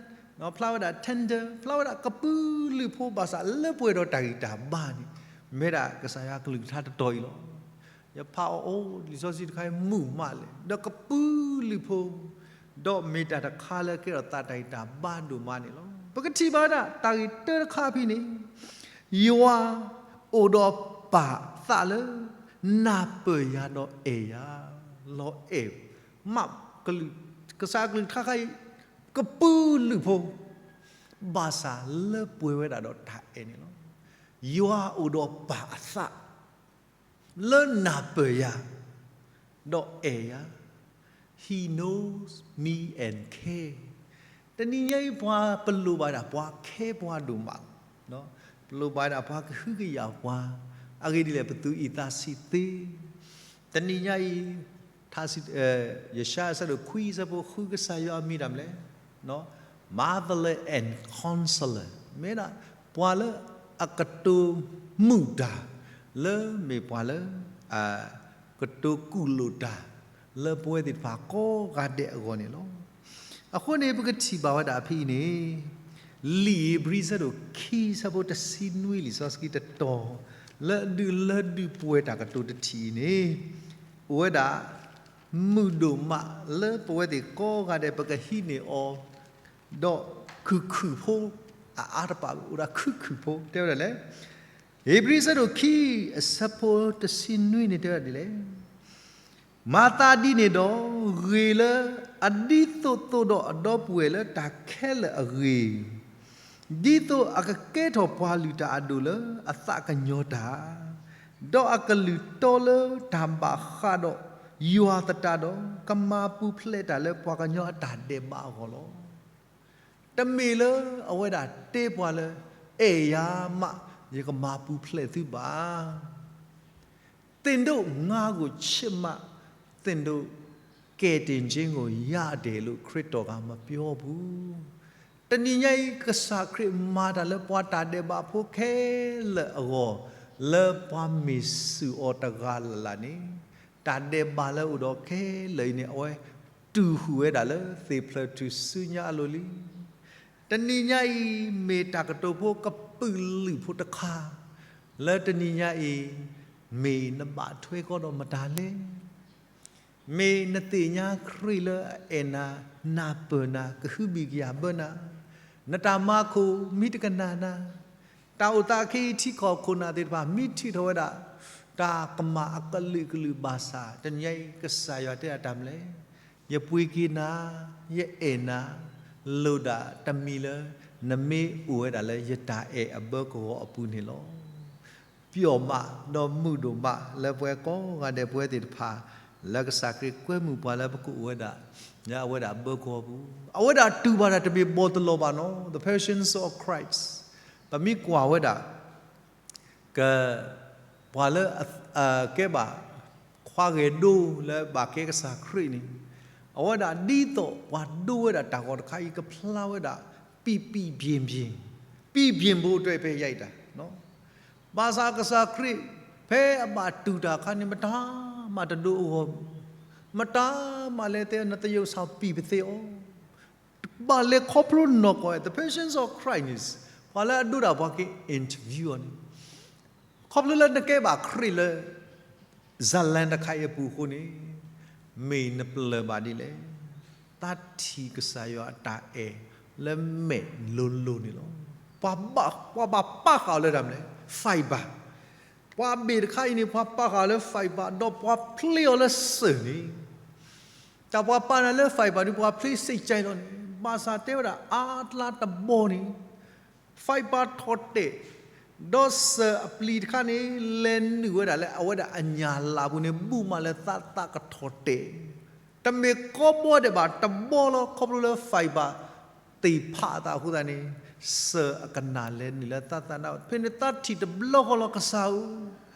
ဖျါဝဲဒၣ် tender, ဖျါဝဲဒၣ်ကပုာ်လုးဖိ ဘၣ်ဆၣ်လၢပှဲၤဒီးတၢ်ဂံၢ်တၢ်ဘါန့ၣ် မ့ၢ်ဒၣ်ကစၢ်ယွၤကလုၢ်ကထါတတီၤအံၤလီၤ. ယဖးအီၤအိၣ် လံာ်စီဆှံတခါအံၤမုာ်မးလဲၣ်, ဒီးကပုာ်လုးဖိ ဒီးမ့ၢ်တၢ်တခါလၢကဲထီၣ်သးတၢ်ဂံၢ်တၢ်ဘါဒိၣ်မးန့ၣ်လီၤ. ပကထံၣ်ဘၣ်ဝဲဒၣ်တၢ်ဂ့ၢ်တၢတခါဖဲန့ၣ်, ယွၤအိၣ်ဒီးပၢ်သးလၢ နၢ်ပၢၢ်ယၤဒီးအဲၣ်ယၤ, လီၤအဲၣ်မး ကလုာ်, ကစၢ်ကလုၢ်ကထါခါအံၤ ကပုာ်လုးဖိ ဘၣ်ဆၣ်လၢပှဲၤဝဲဒၣ်ဒီးတၢ်အဲၣ်န့ၣ်လီၤ. ယွၤအိၣ်ဒီးပၢ်အသး လၢနၢ်ပၢၢ်ယၤ ဒီးအဲၣ်ယၤ, He knows me and care. တနံၤညါအံၤပှၤပလိၣ်ဘၣ်ဒၣ်ပှၤ care ပှၤဒိၣ်မး, ပလိၣ်ဘၣ်ဒၣ်ပှၤကဟုကယာ်ပှၤ, အဂ့ၢ်ဒ်လဲၣ် ပသူၣ်အံၣ်သးဆံးသ့. တနံၤညါအံၤ ထါစံး, ယၡါယၤအဆၢဒိၣ်ခွံအဆၢဖိဃု ကစၢ်ယွၤအမံၤတၢ်မနုၤလဲၣ်, Mother and Counselor, မ့ၢ်ဒၣ်ပှၤလၢအကတိၤမုာ်တၢ်, လၢမ့ၢ်ပှၤလၢ ကတိၤကူၣ်လိာ်တၢ် လၢပဝဲသ့ၣ်တဖၣ်ကိးဂၤဒဲးအဂီၢ်န့ၣ်လီၤ. အဃိန့ၣ် ပကထံၣ်ဘၣ်ဝဲဒၣ်ဖဲအံၤန့ၣ်, လံာ်ဧ့ၤဘြံၤအဆၢဒိၣ်ခံ အဆၢဖိတဆံနွံ လံာ်စီဆှံတတီၤ လၢအဒုးလၢဒုးပှဲၤတၢ်ကတိၤတထံၣ်အံၤန့ၣ်, အိၣ်ဝဲဒၣ် မုာ်ဒိၣ်မးလၢပဝဲသ့ၣ်ကိးဂၤဒဲး ပကဟံးန့ၢ်အီၤ ဒီးခုၣ်ခုၣ်ဖိ အအါတပာ် အိၣ်ဒၣ်ခုၣ်ခုၣ်ဖိ တဲဝဲဒၣ်လဲၣ်. ဧ့ၤဘြံၤအဆၢဒိၣ်ခံ အဆၢဖိတဆံနွံန့ၣ်တဲဝဲဒၣ်ဒ်လဲၣ်. မၤသးဒ်န့ၣ်ဒီး, ဂ့ၤလၢအဒ်သိးသိးဒီးအဒီပုၢ်ဝဲၢ်လၢတၢ်ခဲလၢာ်အဂ့ၢ်, ဒ်သိးအကကဲထီၣ်ပှၤလုၢ်တၢ်အဒိၣ်လၢအသးကညီၤတၢ်, ဒီးအကလုၢ်တီလၢတၢ်ဘၣ်ဃးဒီးယွၤသတးဒီး, ကမၤပူၤဖျဲးတၢ်လၢပှၤကညီအတၢ်ဒဲးဘးအဂီၢ်လီၤ. တမ့ၢ်လၢအဝဲဒၣ်တဲပှၤလၢ အဲၣ်ယၤမး ယကမၤပူၤဖျဲးသုဘၣ်. သင့်တို့ငါကိုချစ်မှ သင့်တို့ကယ်တင်ခြင်းကိုရတယ်လို့ ခရစ်တော်ကမပြောဘူး. တနံၤညါအံၤ ကစၢ်ခရံာ်မၤတၢ်လၢပှၤတၢ်ဒဲးဘးဖိခဲလၢာ်အဂီၢ်, လၢပှၤမ့ၢ်စူၢ်အီၤတဂၤလၢ်လၢ်န့ၣ်, တၢ်ဒဲးဘးလၢအိၣ်ဒီးခဲလၢာ်အံၤန့ၣ် အဝဲတူၢ်ဃုာ်ဝဲဒၣ်လၢသ့ၣ်ဖျၢၣ်ထူၣ်စုညါအလိၤလံ. တနံၤညါအံၤ မ့ၢ်တၢ်ကတိၤဖိကပုာ်လုးဖိတခါ, လၢတနံၤညါအံၤ မ့ၢ်နဘၣ်ထွဲကီးဒီးမတၤလဲၣ်. မ့ၢ်နသ့ၣ်ညါခရံာ်လၢအအဲၣ်နၤ, နၢ်ပၢၢ်နၤ, ကဟုဘံၣ်ကယာ်ဘၢနၤ, နတၢ်မၤခိၣ်မံတကနၣ်နၤ, တၢ်အိၣ်သးအခံထံကီၢ်ခိၣ်နၢ်သ့ၣ်တဖၣ် မံထံၣ်ထီၣ်ဝဲဒၣ် တၢ်ကမၣ်အကလုာ်ကလုာ်ဘၣ်ဆၣ်, တနံၤညါအံၤ ကစၢ်ယွၤတဲဒၣ်တၢ်မနုၤလဲၣ်. ယပှ့ၤက့ၤနၤ, ယအဲၣ်နၤ, လိၣ်ဒၣ်တမံၤလၢ နမ့ၢ်အိၣ်ဝဲဒၣ်လၢယတၢ်အဲၣ်အဘၢကဝီၤအပူၤန့ၣ်လီၤ. ပျီၣ်မးဒီးမုာ်ဒိၣ်မးလၢပဝဲကိးဂၤဒဲးပဝဲသ့ၣ်တဖၣ်, လၢကစၢ်ခရံာ်ကွဲမုာ်ပှၤလၢပကအိၣ်ဝဲဒၣ် လၢအဝဲဒၣ်အဘၢကဝီၤပူၤ, အဝဲဒၣ်တူၢ်ဘၣ်တၢ်တမ့ၢ်ဘီၣ်တလီၤဘၣ်နီၤ, the patience of Christ. ပမ့ၢ်ကွၢ်ဝဲဒၣ် က ပှၤလၢ ကဲဘၣ် ခွါဂဲၤဒိလၢဘၣ်ကဲကစၢ်ခရံာ်န့ၣ်, အဝဲဒၣ်ဒ်သိးပှၤဒိဝဲဒၣ်တၢ်ဂီၤတခါအံၤ ကဖျါဝဲဒၣ် ပံၣ်ပံၣ်ပျ့ၤပျ့ၤ, ပံၣ်ပျ့ၤဘိတၢ်ဖဲယါအံၤတၢ်, ဘၣ်ဆၣ်ကစၢ်ခရံာ် ဖဲအဘၣ်တူၢ်တၢ်အခါန့ၣ် မတၤမးတဒိအဂီၢ်, မတၤမးလဲၤတဲနသယုၢ်ဆၣ်ပံာ်ပသ့အီၤ ဘၣ်လဲၤခီဖျိနီၢ်ကီၢ် the patience of Christ, ပှၤလၢအဒိတၢ်ပှၤက့ၤ interview အီၤန့ၣ်, ခီဖျိလၢနကဲဘၣ်ခရံာ်လၢ ဇာတ်လမ်းတခါအံၤအပူၤအဃိန့ၣ်, မ့ၢ်နပလၢၢ်ဘၣ်ဒ်လဲၣ်. သးထံၣ်ကစၢ်ယွၤအတၢ်အဲၣ်လၢမဲာ်လိၤလိၤန့ၣ်လီၤ. ပှၤဘၣ်ပာ်ဃာ်အီၤလၢတၢ်မနုၤလဲၣ်, fiber, ပှၤဘ့ၣ်တခါအံၤန့ၣ် ပှၤပာ်ဃာ်အီၤလၢ fiber ဒီးပှၤဖျ့အီၤလၢစၢၤန့ၣ်, တၢ်ပှၤပာ်နၤလၢ fiber န့ၣ် ပှၤဖျ့စ့ၣ်ကၠဲလီၤန့ၣ်, ဘၣ်ဆၣ်တဲဝဲဒၣ်အါတလါတဘီန့ၣ် fiber ထီၣ်တဲာ်, ဒီးစၢၤအပျံၤတခါန့ၣ် လဲၤနုာ်ဝဲဒၣ်လၢအဝဲဒၣ်အညၣ်လၢ်ပူၤန့ၣ် ဘူးမးလၢသးသးကထီၣ်တဲာ်, တမ့ၢ်ကိးဘီဒဲးဘၣ်တဘီလီၤ. ခီဖျိလၢ fiber သ့ၣ်ဖးအသးအဃိသတးန့ၣ်, စၢၤအကနၣ်လဲၤနုာ်လၢသးသးနါ, ဖဲန့ၣ်သးထံၣ်တဘျီဃီလီၤ ကစၢ်ဧၢ,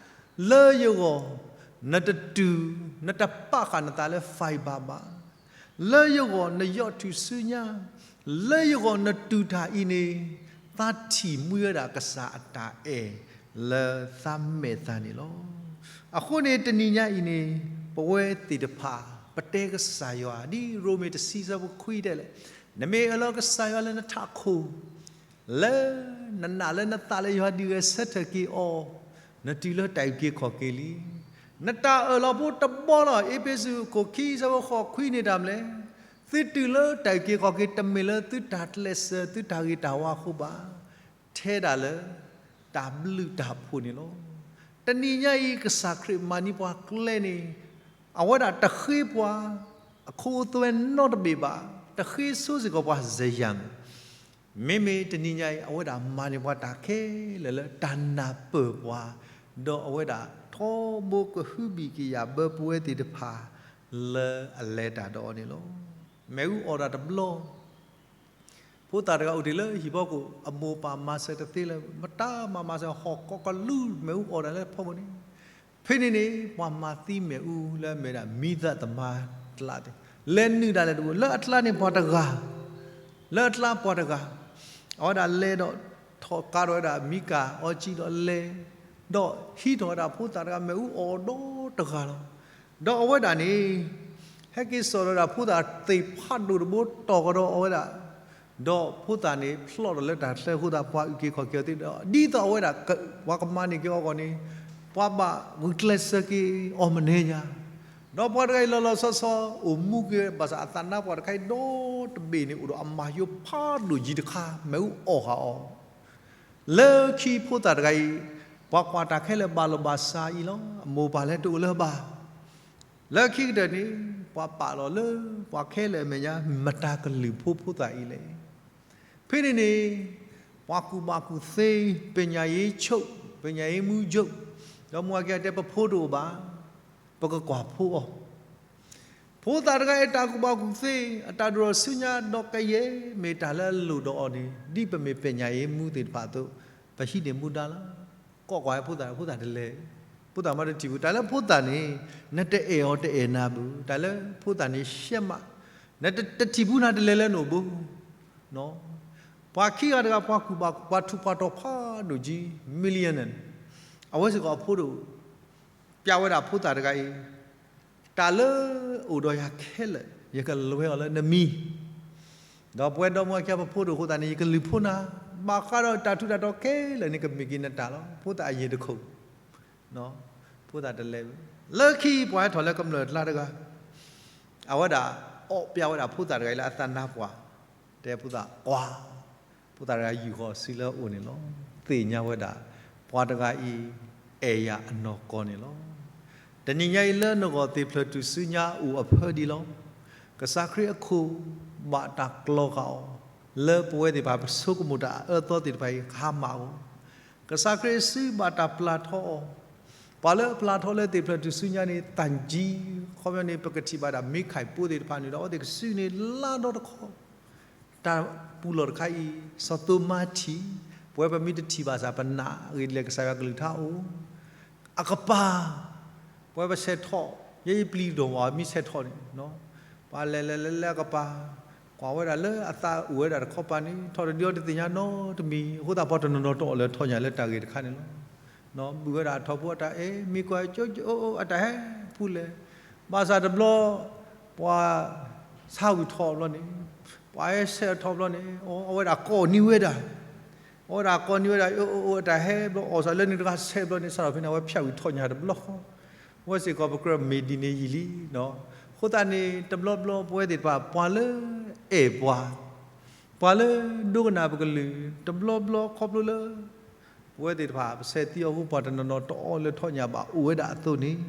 လၢယဂီၢ် နတတုၤ နတပာ်ဃာ်နသးလၢ fiber ဘၣ်, လၢယဂီၢ်နယီၢ်ထူၣ်စုညါ, လၢယဂီၢ်နတူၢ်တၢ်အံၤန့ၣ်, သးထံၣ်မှံဝဲဒၣ်ကစၢ်အတၢ်အဲၣ်လၢသးမဲာ်သးန့ၣ်လီၤ. အဃိန့ၣ်တနံၤညါအံၤန့ၣ်, ပဝဲသ့ၣ်တဖၣ် ပတဲကစၢ်ယွၤ ဒ်ရိမ့ၤတဆံဆၢဖိခွံတဲလဲၣ်, နမ့ၢ်အၢၣ်လီၤကစၢ်ယွၤလၢနထးခိၣ် လၢနနာ်လၢနသးလၢယွၤဒုးဂဲၤဆၢထၢၣ်က့ၤအီၤ, နတုၤလၢတၢ်အုၣ်က့ၤခီၣ်က့ၤလံ. နတၢ်အၢၣ်လီၤဖိတဘီလီၤ. အ့းဖ့းစူးအခိၣ်ခံဆၢဖိဃိးခွံန့ၣ်တၢ်မနုၤလဲၣ်, သုတုၤလၢတၢ်အုၣ်က့ၤခီၣ်က့ၤ တမ့ၢ်လၢသုတၢ်ကျဲးစၢး သုတၢ်ဂ့ၤတၢ်ဝါအဃိဘၣ်, ထဲဒၣ်လၢ တၢ်ဘျုးတၢ်ဖှိၣ်န့ၣ်လီၤ. တနံၤညါအံၤ ကစၢ်ခရံာ်မၤန့ၢ်ပှၤကျဲန့ၣ်, အဝဲဒၣ်တဃ့ပှၤ အခိအသွဲနီတဘ့ၣ်ဘၣ်, တဃ့ဆိစ့ၢ်ကီးပှၤစယၢ်မး မ့မ့ၢ်တနံၤညါအံၤ အဝဲဒၣ်မၤန့ၢ်ပှၤတၢ်ခဲလၢာ်လၢတၢ်နၢ်ပၢၢ်ပှၤ, ဒီးအဝဲဒၣ်ထီဘိကဟုဘံၣ်ကယာ်ဘၢပဝဲသ့ၣ်တဖၣ် လၢအလဲၤတၢ်ဒီးအီၤန့ၣ်လီၤ. မ့ၣ်အူအီၣ်တၢ်တဘျီ ဖိသၣ်တဂၤအိၣ်တ့ၢ်လၢဟံၣ်ဖီခိၣ် အမိၢ်ပၢ်မၤစၢၤတသ့လၢၤ, မတၤမၤမၤစၢၤ ဟီၣ်ကိးကလူး မ့ၣ်အူအီၣ်တၢ်လၢဖီခိၣ်န့ၣ်, ဖဲန့ၣ်န့ၣ် ပှၤမၤသံမ့ၣ်အူလၢအမ့ၢ်ဒၣ် မံသးသမါတကျါသ့ၣ် လဲၤနုာ်ဒၣ်လဲာ်တဘိ လၢအကျါန့ၣ်ပှၤတဂၤ, လၢအကျါပှၤတဂၤ, အဝဲဒၣ်လဲၤဒီး ထီၣ်ကါထီၣ်ဝဲဒၣ်မံကၤအီကံဒီးလဲၤ, ဒီးဟံးထီၣ်ဝဲဒၣ်ဖိသၣ်တဂၤ မ့ၣ်အူအီၣ်ဒီတဂၤလီၤ. ဒီးအဝဲဒၣ်န့ၣ် ဟဲက့ၤစိာ်ဒီးဒၣ်ဖိသၣ်သ့ၣ်ဖးဒိၣ်တဘိတီၢ်ကဒီးအဝဲဒၣ်, ဒီးဖိသၣ်န့ၣ်ဖျီၣ်ဒီးလၢတၢ်ချၢအဃိသတး ပှၤအုၣ်က့ၤခီၣ်က့ၤအီၤသ့ဒီး ဒ်သိးအဝဲဒၣ် ပှၤကမၤန့ၢ်က့ၤအီၤအဂီၢ်န့ၣ်, ပှၤဘၣ်ဂုာ်ကျဲးစၢးက့ၤအီၤမနုၤညါ, ဒီးပှၤတဂၤအံၤလီၤလီၤဆီဆီ အိၣ်မူက့ၤ ဘၣ်ဆၣ်အသးနါပှၢ်တခါအံၤဒီတဘ့ၣ်န့ၣ် အိၣ်ဒီးအမၤယိဖးဒိၣ်ယံၤတခါ မ့ၣ်အူအီၣ်ဃာ်အီၤ လၢခံဖိသၣ်တဂၤအံၤ ပှၤကွၢ်တၢ်ခဲလၢာ်ဘၣ်လီၤဘၣ်စးအံၤလီၤ. အမိၢ်ပၢ်လၢတအိၣ်လၢၤဘၣ်. လၢခံကတၢၢ်န့ၣ် ပှၤပာ်လီၤလၢ ပှၤခဲလၢာ်အမဲာ်ညါ မတၤကလုာ်ဖိဖိသၣ်အံၤလဲၣ်. ဖဲန့ၣ်န့ၣ် ပှၤကူၣ်ဘၣ်ကူၣ်သ့ ပညာရေးချုပ်, ပညာရေးမှူးချုပ်, ဒီမါဝၤခံဂၤတဲ ပဖိတအိၣ်ဘၣ်, ပကကွၢ်ဖိအီၤ. ဖိသၣ်တဂၤအံၤ တၢ်ကူၣ်ဘၣ်ကူၣ်သ့, အတၢ်ဒိၣ်ထီၣ်ဆူညါဒီးကယဲၢ် မ့ၢ်တၢ်လၢအလိၣ်ဒီးအီၤန့ၣ် ဒ်ပမ့ၢ်ပညၣ်အံၤမူသ့ၣ်တဖၣ်အသိး, ပဟံးန့ၢ်မူဒါလီၤ. ကိးကွၢ်ဝဲဖိသၣ်, ဖိသၣ်တလဲၤ, ဖိသၣ်မ့ၢ်တထံၣ်ဘူး, တၢ်လၢဖိသၣ်န့ၣ် နတအဲၣ်အီၤတအဲၣ်နၤဘၣ်, တၢ်လၢဖိသၣ်န့ၣ်ရှဲမး, နတ, တထံၣ်ဘူးနၤတလဲၤလၢနအိၣ်ဘၣ်. ပှၤခံဂၤတဂၤ ပှၤကူၣ်ဘၣ်, ပှၤထူးပှၤတီၤဖးဒိၣ်ကံ, millionaire, အဝဲစ့ၢ်ကီးအဖိတအိၣ်, ပျးဝဲဒၣ်ဖိသၣ်တဂၤအံၤ, တၢ်လၢအိၣ်ဒီးယၤခဲလၢာ် ယကလဲၤအီၤလၢနမံၤ, ဒီးပဝဲဒီမါဝၤခံဂၤ ပဖိတအိၣ်အဃိသတးန့ၣ် ယကလုၢ်ဖိနၤ, ဘၣ်ဃးဒီးတၢ်ထူးတၢ်တီၤခဲလၢာ်န့ၣ် ကမ့ၢ်က့ၤနတၢ်လီၤ. ဖိသၣ်အယဲၢ်တခိၣ်, ဖိသၣ်တလဲၤဘၣ်. လၢခံပှၤဟဲထီၣ်လၢကမျၢၢ်အကျါတဂၤ, အဝဲဒၣ်အီၣ်ပျးဝဲဒၣ်ဖိသၣ်တဂၤအံၤလၢအသးနါပှၢ်, တဲဖိသၣ်ကွၢ်, ဖိသၣ်တဂၤယူာ်ဃီၤစုလၢအအိၣ်န့ၣ်လီၤ. သ့ၣ်ညါဝဲဒၣ် ပှၤတဂၤအံၤ အဲၣ်ယၤအနီၢ်ကီၢ်န့ၣ်လီၤ. တနံၤညါအံၤလၢနဂီၢ်သ့ၣ်ဖျၢၣ်ထူၣ်စုညါအိၣ်အဖၢဒံးလီၤ. ကစၢ်ခရံာ်အခိၣ်ဘၣ်တၢ်ကျီဃာ်အီၤ, လၢပဝဲသ့ၣ်တဖၣ်ပဆိကမိၣ်တၢ်အအၢအသီသ့ၣ်တဖၣ်အံၤ ကဟါမၢ်အီၤ, ကစၢ်ခရံာ်စုဘၣ်တၢ်ပျၢ်ထီအီၤ, ပှၤလၢအပျၢ်ထီလၢသ့ၣ်ဖျၢၣ်ထူၣ်စုညါန့ၣ် သၣ်ကၠံ, ခီပညီန့ၣ် ပကထံၣ်ဘၣ်ဒၣ်မ့ခၢ်ဖိသ့ၣ်တဖၣ်န့ၣ်ဒီး အဝဲသ့ၣ်ကစုန့ၢ်လါဒီတခီ တၢ်ပူၤလီၢ်တခါအံၤ, စီၤသိမါထံၣ်, ပဝဲပမ့ၢ်တထံၣ်ဘၣ်ဆၣ်ပနာ်အဂ့ၢ်ဒ်လဲၣ် ကစၢ်ယွၤကလုၢ်ကထါအိၣ်, အကပၤ, ပဝဲပဆဲးထီၣ်, ယဲယပျံၤဒိၣ်မး မ့ၢ်ဆဲးထီၣ်န့ၣ်, ပှၤလဲၤလဲၤလဲၤလဲၤအကပၤ, ကွၢ်ဝဲဒၣ်လၢအသးအိၣ်ဝဲဒၣ်တခီပၤန့ၣ် ထီၣ်တဒုအီၤတသ့ၣ်ညါနီတမံၤ, အဃိသတးပှၤတနီၤနီၤတအီၣ်လၢထီၣ်ညၣ်လၢတၢ်ဂ့ၢ်တခါန့ၣ်လီၤ. ဘုၣ်ဝဲဒၣ်အထီၣ်ဖိအတၢ်အဲၣ်, မ့ၢ်ကွၢ်ကၠိကၠိအိၣ်အိၣ်အတၢ်ဟဲဖူလဲၣ်, ဘၣ်ဆၣ်တဘျီ ပှၤဆါဝံၤထီၣ်ဘျီန့ၣ်, ပှၤဟဲဆဲးထီၣ်ဘျီန့ၣ်, အဝဲဒၣ်ကိးနံၤဝဲဒၣ်, အဝဲဒၣ်ကိးနံၤဝဲဒၣ် အိၣ်အိၣ်အိၣ်အတၢ်ဟဲဘျီ အီၣ်စၢၤလၢန့ၣ်တဂၤဆဲးဘျီန့ၣ် စးထီၣ်ဖဲန့ၣ် အဝဲဖၠၣ်ဝံၤထီၣ်ညၣ်တဘျီဃီ, အဝဲစ့ၢ်ကီးပကြၢးမ့ၢ်ဒ်န့ၣ်ယံာ်လံ. အဃိသတးန့ၣ် တဘျီဘျီပဝဲသ့ၣ်တဖၣ် ပှၤလၢအဲၣ်ပှၤ, ပှၤလၢဒိကနၣ်ပကလုၢ်, တဘျီဘျီခီဖျိလၢ ပဝဲသ့ၣ်တဖၣ် ပဆဲးသံအီၤအဃိ ပှၤတနီၤနီၤတအီၣ်လၢထီၣ်ညၣ်ဘၣ်အိၣ်ဝဲဒၣ်အသိးန့ၣ်,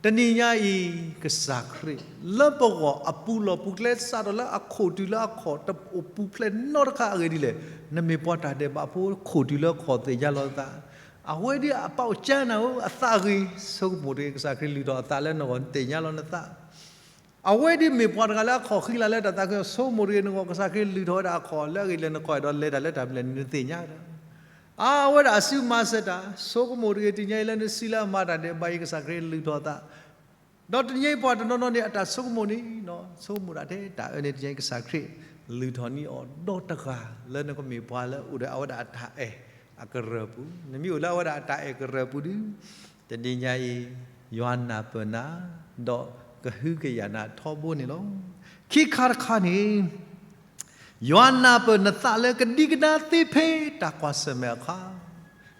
တနံၤညါအံၤ ကစၢ်ခရံာ် လၢပဂီၢ်အပူၤလီၢ်ပူၤကျဲ စးထီၣ်လၢအခီၣ်တုၤလၢအခီၣ် တအိၣ်ပူၤဖျဲးနီတခါအဂ့ၢ်ဒ်လဲၣ်, နမ့ၢ်ပှၤတၢ်ဒဲးဘးဖိ ခီၣ်တုၤလၢအခီၣ်သ့ၣ်ညါလီၤနသး, အဝဲဒ်အပာ်အိၣ်ကၠါနၤဧၢ အသးအဂ့ၤ ဆိကမိၣ်တဂ့ၤ ကစၢ်ခရံာ်လုၢ်ထီၣ်အသးလၢနဂီၢ် သ့ၣ်ညါလီၤနသး အဝဲဒ်မ့ၢ်ပှၤတဂၤလၢအခီၣ်ဃံလၤလၢတၢ်သးခု ဆိကမိၣ်တဂ့ၤ နဂီၢ်ကစၢ်ခရံာ်လုၢ်ထီၣ်ဝဲဒၣ်အခီၣ် လၢအဂ့ၢ်လၢနခီၣ်အဲၣ်ဒိးလဲၤတၢ်လၢတၢ်ဘျဲၣ်န့ၣ် နသ့ၣ်ညါဒီး, အဝဲဒၣ်အစုမၤစၢၤတၢ် ဆိကမိၣ်တဂ့ၤ တနံၤညါအံၤလၢနစုလၢအမၤတၢ်ဒဲးဘးအံၤ ကစၢ်ခရံာ်လုၢ်ထီၣ်အသး, ဒီးတနံၤညါအံၤပှၤတနီၤနီၤန့ၣ် အတၢ်ဆိကမိၣ်န့ၣ် ဆိကမိၣ်ဒၣ်ထဲတၢ်အၢန့ၣ် တနံၤညါအံၤကစၢ်ခရံာ်လုၢ်ထီၣ်န့ၢ်အီၤဒီတဂၤ လၢနကမ့ၢ်ပှၤလၢအိၣ်ဒီးအဝဲဒၣ်အတၢ်အဲၣ်အကရၢၢ်ပူၤ, နမ့ၢ်အိၣ်လၢအဝဲဒၣ်အတၢ်အဲၣ်ကရၢၢ်ပူၤဒီး တနံၤညါအံၤ ယွၤနၢ်ပၢၢ်နၤ, ဒီးကဟုကယာ်နၤထီဘိန့ၣ်လီၤ. ခံခါတခါန့ၣ် ယွၤနၢ်ပၢၢ်နသးလၢကဒံကဒါသ့ဖဲတၢ်ကွၢ်ဆၢၣ်မဲာ်အခါ,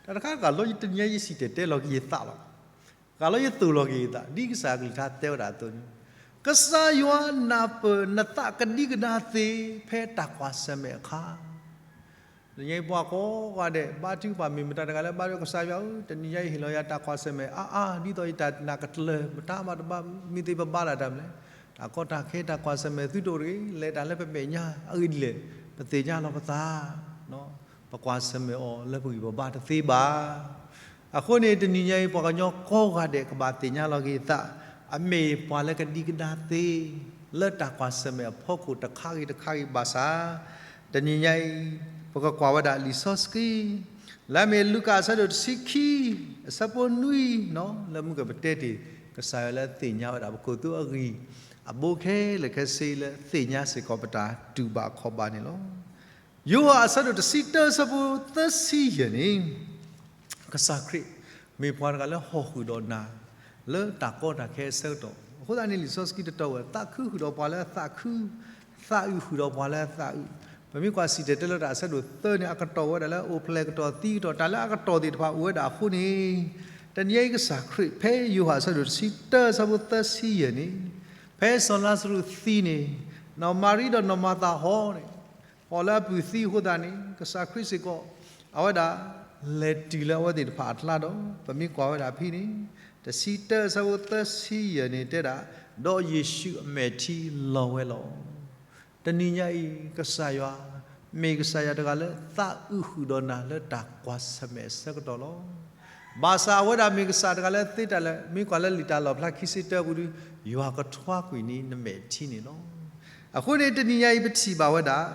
တၢ်တခါဂၤလီၤ တနံၤညါယစံၣ်တဲၤတဲလီၤက့ၤယသးလီၤ. ဂၤလီၤယသိၣ်လီၤက့ၤယသး ဒ်ကစၢ်အကလုၢ်ကထါတဲဝဲဒၣ်အသိးန့ၣ်, ကစၢ်ယွၤနၢ်ပၢၢ်နသးကဒံကဒါသ့ဖဲတၢ်ကွၢ်ဆၢၣ်မဲာ်အခါ တနံၤညါအံၤပှၤကိးဂၤဒဲး ဘါထုကဖၣ်မ့ၢ်မတၤတဂၤလၢဘါထုကဖၣ် ကစၢ်ယွၤဧၢ, တနံၤညါအံၤဟ့ၣ်လီၤယၤတၢ်ကွၢ်ဆၢၣ်မဲာ်အါအါ ဒ်သိးယတၢ်နာ်ကတလၢၤ မတၤမးတဘါ မ့ၢ်သ့ပဘါလၢ်တၢ်မနုၤလဲၣ်, တၢ်ကီတၢ်ခဲတၢ်ကွၢ်ဆၢၣ်မဲာ်သုတအိၣ်တဂ့ၤ, လဲၤတၢ်လၢပမဲာ်ညါအဂ့ၢ်ဒ်လဲၣ်, ပသ့ၣ်ညါလီၤပသး ပကွၢ်ဆၢၣ်မဲာ်အီၤလၢပဂံၢ်ပဘါတသ့ဘၣ်. အဃိန့ၣ် တနံၤညါအံၤ ပှၤကညီကိးဂၤဒဲးကဘၣ်သ့ၣ်ညါလီၤက့ၤအသး, အမ့ၢ်ပှၤလၢကဒံကဒါသ့ လၢတၢ်ကွၢ်ဆၢၣ်မဲာ်အဖီခိၣ်တခါဂ့ၤတခါဂ့ၤဘၣ်ဆၣ်, တနံၤညါအံၤ ပကကွၢ်ဝဲဒၣ်လံာ်စီဆှံ လၢအမ့ၢ်လူၤကၣ်အဆၢဒိၣ်တဆံခံ အဆၢဖိနွံ လၢမုၢ်ကပတဲတ့ၢ် ကစၢ်ယွၤလၢသ့ၣ်ညါဝဲဒၣ်ပခိၣ်သူအဂံၢ် အဘိခဲလၢာ်ခဲဆ့လၢသ့ၣ်ညါစ့ၢ်ကီးပတၢ်တူၢ်ဘၣ်ခီၣ်ဘၣ်န့ၣ်လီၤ. ယိၤဟၣ်အဆၢဒိၣ်တဆံတၢ အဆၢဖိသၢဆံယဲၢ်န့ၣ် ကစၢ်ခရံာ် မ့ၢ်ပှၤတဂၤလၢဟီၣ်ဃုာ်ဒီးနၤ လၢတၢ်ကီတၢ်ခဲအဆၢကတီၢ်, အဃိသတးန့ၣ် လံာ်စီဆှံတတီၤဝဲ သးခုဃုာ်ဒီးပှၤလၢအသးခု, သးအုးဃုာ်ဒီးပှၤလၢအသးအုး, ပမ့ၢ်ကွၢ်စံၣ်တဲၤတဲလၢတၢ်အဆၢဒိၣ်သၢန့ၣ် အကတီၢ်ဝဲဒၣ်လၢအိၣ်ဖျဲၣ်ကတီၢ်သံကတီၢ် တၢ်လၢအကတီၢ်သ့ၣ်တဖၣ်အိၣ်ဝဲဒၣ်အဃိန့ၣ်, တနံၤအံၤကစၢ်ခရံာ် ဖဲယိၤဟၣ်အဆၢဒိၣ်တဆံတၢ အဆၢဖိသၢဆံယဲၢ်န့ၣ်, ဖဲစီၤလါစရူးသံန့ၣ်, နီၢ်မၤရံဒီးနီၢ်မၤသၤဟီန့ၣ် ဟီၣ်လၢအပုၢ်သံအဃိသတးန့ၣ် ကစၢ်ခရံာ်စ့ၢ်ကီး အဝဲဒၣ် လဲၤတုၤလၢအဝဲသ့ၣ်တဖၣ်အကျါဒီး ပမ့ၢ်ကွၢ်ဝဲဒၣ်ဖဲန့ၣ် တဆံတၢ အဆၢဖိသၢဆံယဲၢ်န့ၣ်တဲဒၣ်, ဒီးယ့ၣ်ၡူးအမဲာ်ထံလီၤဝဲလီၤ. တနံၤညါအံၤ ကစၢ်ယွၤ မ့ၢ်ကစၢ်ယွၤတဂၤလၢသးအုးဃုာ်ဒီးနၤလၢတၢ်ကွၢ်ဆၢၣ်မဲာ်အဆၢကတီၢ်လီၤ. ဘၣ်ဆၣ်အဝဲဒၣ်မ့ၢ်ကစၢ်တဂၤလၢသ့တၢ်လၢ မ့ၢ်ကွၢ်လၢလံာ်တၢ်လီၣ်ဖျါခံဆံတၢပူၤဒီး ယွၤကထွါကွံာ်န့ၢ်နမဲာ်ထံန့ၣ်လီၤ. အဃိန့ၣ် တနံၤညါအံၤပထံၣ်ဘၣ်ဝဲဒၣ်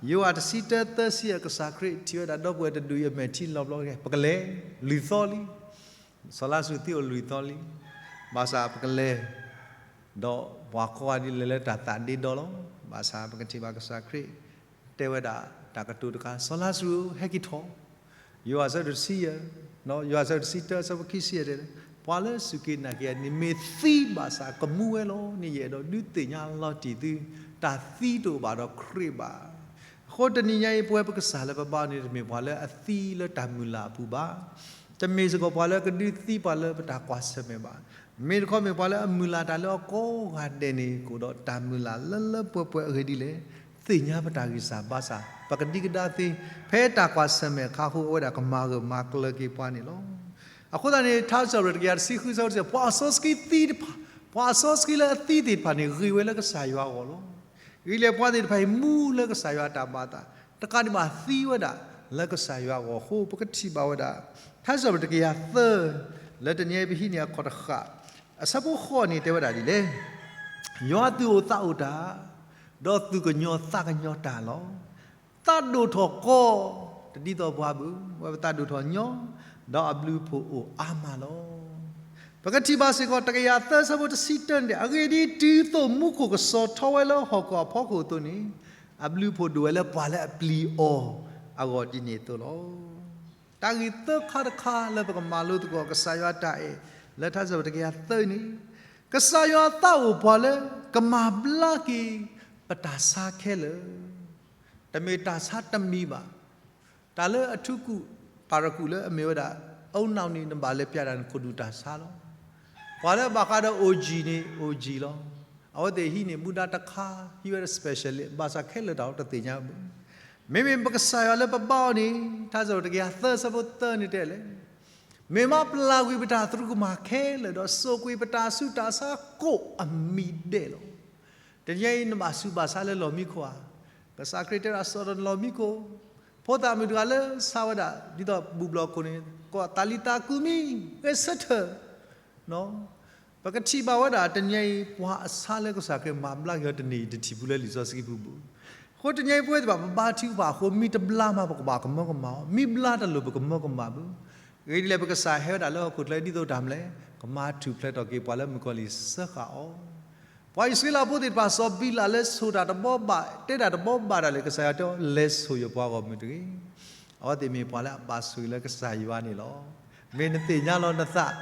ယိၤဟၣ်တဆံတၢသၢဆံ အကစၢ်ခရံာ်ထံၣ်ဝဲဒၣ်ဒီပုၢ်ဝဲၢ်တဒူၣ်အံၤအမဲာ်ထံလီၤဘျီကဲ ပကလဲၤ လွံၢ်သီလံ စီၤလါစရူးသံအိၣ်လွံၢ်သီလံ. ဘၣ်ဆၣ်ပကလဲၤ ဒီးပှၤကိးဂၤဒဲးလဲၤလၢတၢ်သးဒ့ဒီလီၤ. ဘၣ်ဆၣ်ပကထံၣ်ဘၣ်ကစၢ်ခရံာ် တဲဝဲဒၣ်တၢ်ကတိၤတခါ စီၤလါစရူး ဟဲက့ၤထီၣ်. ယိၤဟၣ်ဆၢဒိၣ်တဆံယဲၢ်, ယိၤဟၣ်ဆၢဒိၣ်တဆံတၢ အဆၢဖိခံဆံယဲၢ်တဲ, ပှၤလၢအစူၢ်က့ၤနာ်က့ၤယၤန့ၣ် မ့ၢ်သံဘၣ်ဆၣ်ကမူဝဲလီၤန့ၣ် ယအဲၣ်ဒိးဒုးသ့ၣ်ညါလီၤတံၢ်သု တၢ်သံတအိၣ်ဘၣ်ဒီးခရံာ်ဘၣ်. အဃိတနံၤညါအံၤ ပဝဲပကစၢ်လၢပဘါန့ၣ် တမ့ၢ်ပှၤလၢအသံလၢတၢ်မုၢ်လၢ်အပူၤဘၣ်. တမ့ၢ်စ့ၢ်ကီးပှၤလၢကဒုးသံပှၤလၢပတၢ်ကွၢ်ဆၢၣ်မဲာ်ဘၣ်. မ့ၢ်တခီမ့ၢ်ပှၤလၢအမုၢ်လၢ်တၢ်လၢအကိးဂၤဒဲးန့ၣ် ကအိၣ်ဒီးတၢ်မုၢ်လၢ်လၢလၢပှဲၤပှဲၤအဂ့ၢ်ဒ်လဲၣ်, သ့ၣ်ညါပတၢ်ဂံၢ်စၢ်ဘါစၢ်, ပကဒံကဒါသ့, ဖဲတၢ်ကွၢ်ဆၢၣ်မဲာ်အခါအဃိ အဝဲဒၣ်ကမၤဂၢၢ်မၤကျၢၤက့ၤပှၤန့ၣ်လီၤ. အဃိသတးန့ၣ် ထါစံးပတြၢၤတကယၤတဆံဃု ဆၢဖိတဆံ ပှၤအစီဆှံသံတဖၣ်, ပှၤအစီဆှံလၢအသံသ့ၣ်တဖၣ်န့ၣ် ဂ့ၤဝဲလၢကစၢ်ယွၤအဂီၢ်လီၤ. ဂ့ၤလၢပှၤသ့ၣ်တဖၣ်အံၤ မူလၢကစၢ်ယွၤအတၢ်မၤအသး, တကးဒံးဘၣ်သံဝဲဒၣ်လၢကစၢ်ယွၤအဂီၢ်အဃိ ပကထံၣ်ဘၣ်ဝဲဒၣ် ထါစံးပတြၢၤတကယၤသၢ လၢတနံၤအံၤပဟံးန့ၢ်အခီၣ်တဃၣ် အဆၢဖိဃိးန့ၣ်တဲဝဲဒၣ်ဒ်လဲၣ်, ယွၤသူၣ်အိၣ်သးအိၣ်တၢ်, ဒီးသူၣ်ကညီၤသးကညီၤတၢ်လီၤ. သးဒိၣ်ထီၣ်ကီ, တဒ်သိးပှၤဘၣ်, ဝဲပသးဒိၣ်ထီၣ်ညီ, ဒီးအဘျုးအဖှိၣ်အိၣ်အါမးလီၤ. ပကထံၣ်ဘၣ်စ့ၢ်ကီး တကယၤသၢ ဆၢဖိတဆံတၢန့ၣ် အဂ့ၢ်ဒ်အံၤ, တုၤသိးမူခိၣ်ကစီၤထီဝဲလၢဟီၣ်ခိၣ်အဖီခိၣ်အသိးန့ၣ်, အဘျုးအဖှိၣ်ဒိၣ်ဝဲလၢပှၤလၢအပျံၤအီၤအဂီၢ်ဒ်န့ၣ်အသိးလီၤ. တၢ်ဂ့ၢ်သၢခါတခါလၢပကမၤလိသကိးကစၢ်ယွၤတၢ်အဲၣ် လၢထါစံးပတြၢၤတကယၤသၢန့ၣ်, ကစၢ်ယွၤသးအိၣ်ပှၤလၢကမၤဘျါက့ၤပတၢ်ဆါခဲလၢာ်, တမ့ၢ်တၢ်ဆါတမံၤဘၣ်. တၢ်လၢအထူကူၣ်ပာ်ရကူၣ်လၢအမ့ၢ်ဝဲဒၣ် အအိၣ်နီၣ်န့ၣ် နဘၣ်လဲၤပျဲတၢ်န့ၣ် ခိၣ်ဒူၣ်တၢ်ဆါလီၤ. ပှၤလၢအဘၣ်ဃးဒီးအိၣ်ယံၤန့ၣ် အိၣ်ယံၤလီၤ. အဝဲသ့ၣ်ဟံးန့ၢ်မူဒါတခါ, ဟံးဝဲဒၣ် special လံ, ဘၣ်ဆၣ်ခဲလၢာ်တၢ်အိၣ်တသ့ၣ်ညါဘၣ်. မ့မ့ၢ်ပကစၢ်ယွၤလၢပဘါအီၤန့ၣ် ထါစံးပတြၢၤတကယၤသၢ ဆၢဖိသၢန့ၣ်တဲလဲၣ်, မ့ၢ်မၤပျၢ်ကွံာ်ပတၢ်သရူးကမၣ်ခဲလၢာ် ဒီးစိာ်ကွံာ်ပတၢ်ဆူးတၢ်ဆါကိးအမံၤဒဲးလီၤ. တနံၤအံၤနဘၣ်ဆူးဘၣ်ဆါလၢလီၢ်မံခိၣ်ဧါ, ကစၢ်ခရံာ်တဲဒၣ် စိာ်ဒီးနလီၢ်မံခိၣ်, ဖိသၣ်မုၣ်တဂၤလၢဆါဝဲဒၣ် ဒ်သိးဘူၣ်ဘျီၣ်ခိၣ်န့ၣ် ကိးတၤလံၤသးကူမံၤ, ဂဲၤဆၢထၢၣ် ပကထံၣ်ဘၣ်ဝဲဒၣ် တနံၤအံၤ ပှၤအဆါလၢကစၢ်ခရံာ်မၤဘျါက့ၤအီၤတန့ၢ်အံၤ တထံၣ်ဖုလၢလံာ်စီဆှံပူၤဘၣ်. အဃိတနံၤအံၤပဝဲသ့ၣ်တဖၣ် ပဘါထုကဖၣ်အဃိ မ့ၢ်တဘျါမး ပကဘၣ်ကမၢကမၣ်အီၤ, မ့ၢ်ဘျါတလိၣ် ပကမၢကမၣ်ဘၣ်. အဂ့ၢ်ဒ်လဲၣ် ပကစၢ်ဟဲဝဲဒၣ်လၢဟီၣ်ခိၣ်ချၢဒ်သိးတၢ်မနုၤလဲၣ်, ကမၤထူၣ်ဖျဲးထီၣ်က့ၤပှၤလၢမုၣ်ကီၤလံၢ်စၢဃာ်အီၤ. ပှၤအံၣ်စရ့လးဖိသ့ၣ်တဖၣ် စီၤဘံလးလၢဆိၣ်တၢ်တဘီဘၣ် တဲတၢ်တဘီဘၣ်ဒၣ်လဲာ် ကစၢ်ယွၤတဲအီၤ လဲၤဆိၣ်ယပှၤဂီၢ်မုၢ်တဂ့ၤ. အဝဲသ့ၣ်မ့ၢ်ပှၤလၢအဘၣ်ဆိၣ်ဂ့ၤလၢကစၢ်ယွၤန့ၣ်လီၤ. မ့ၢ်နသ့ၣ်ညါလီၤနသး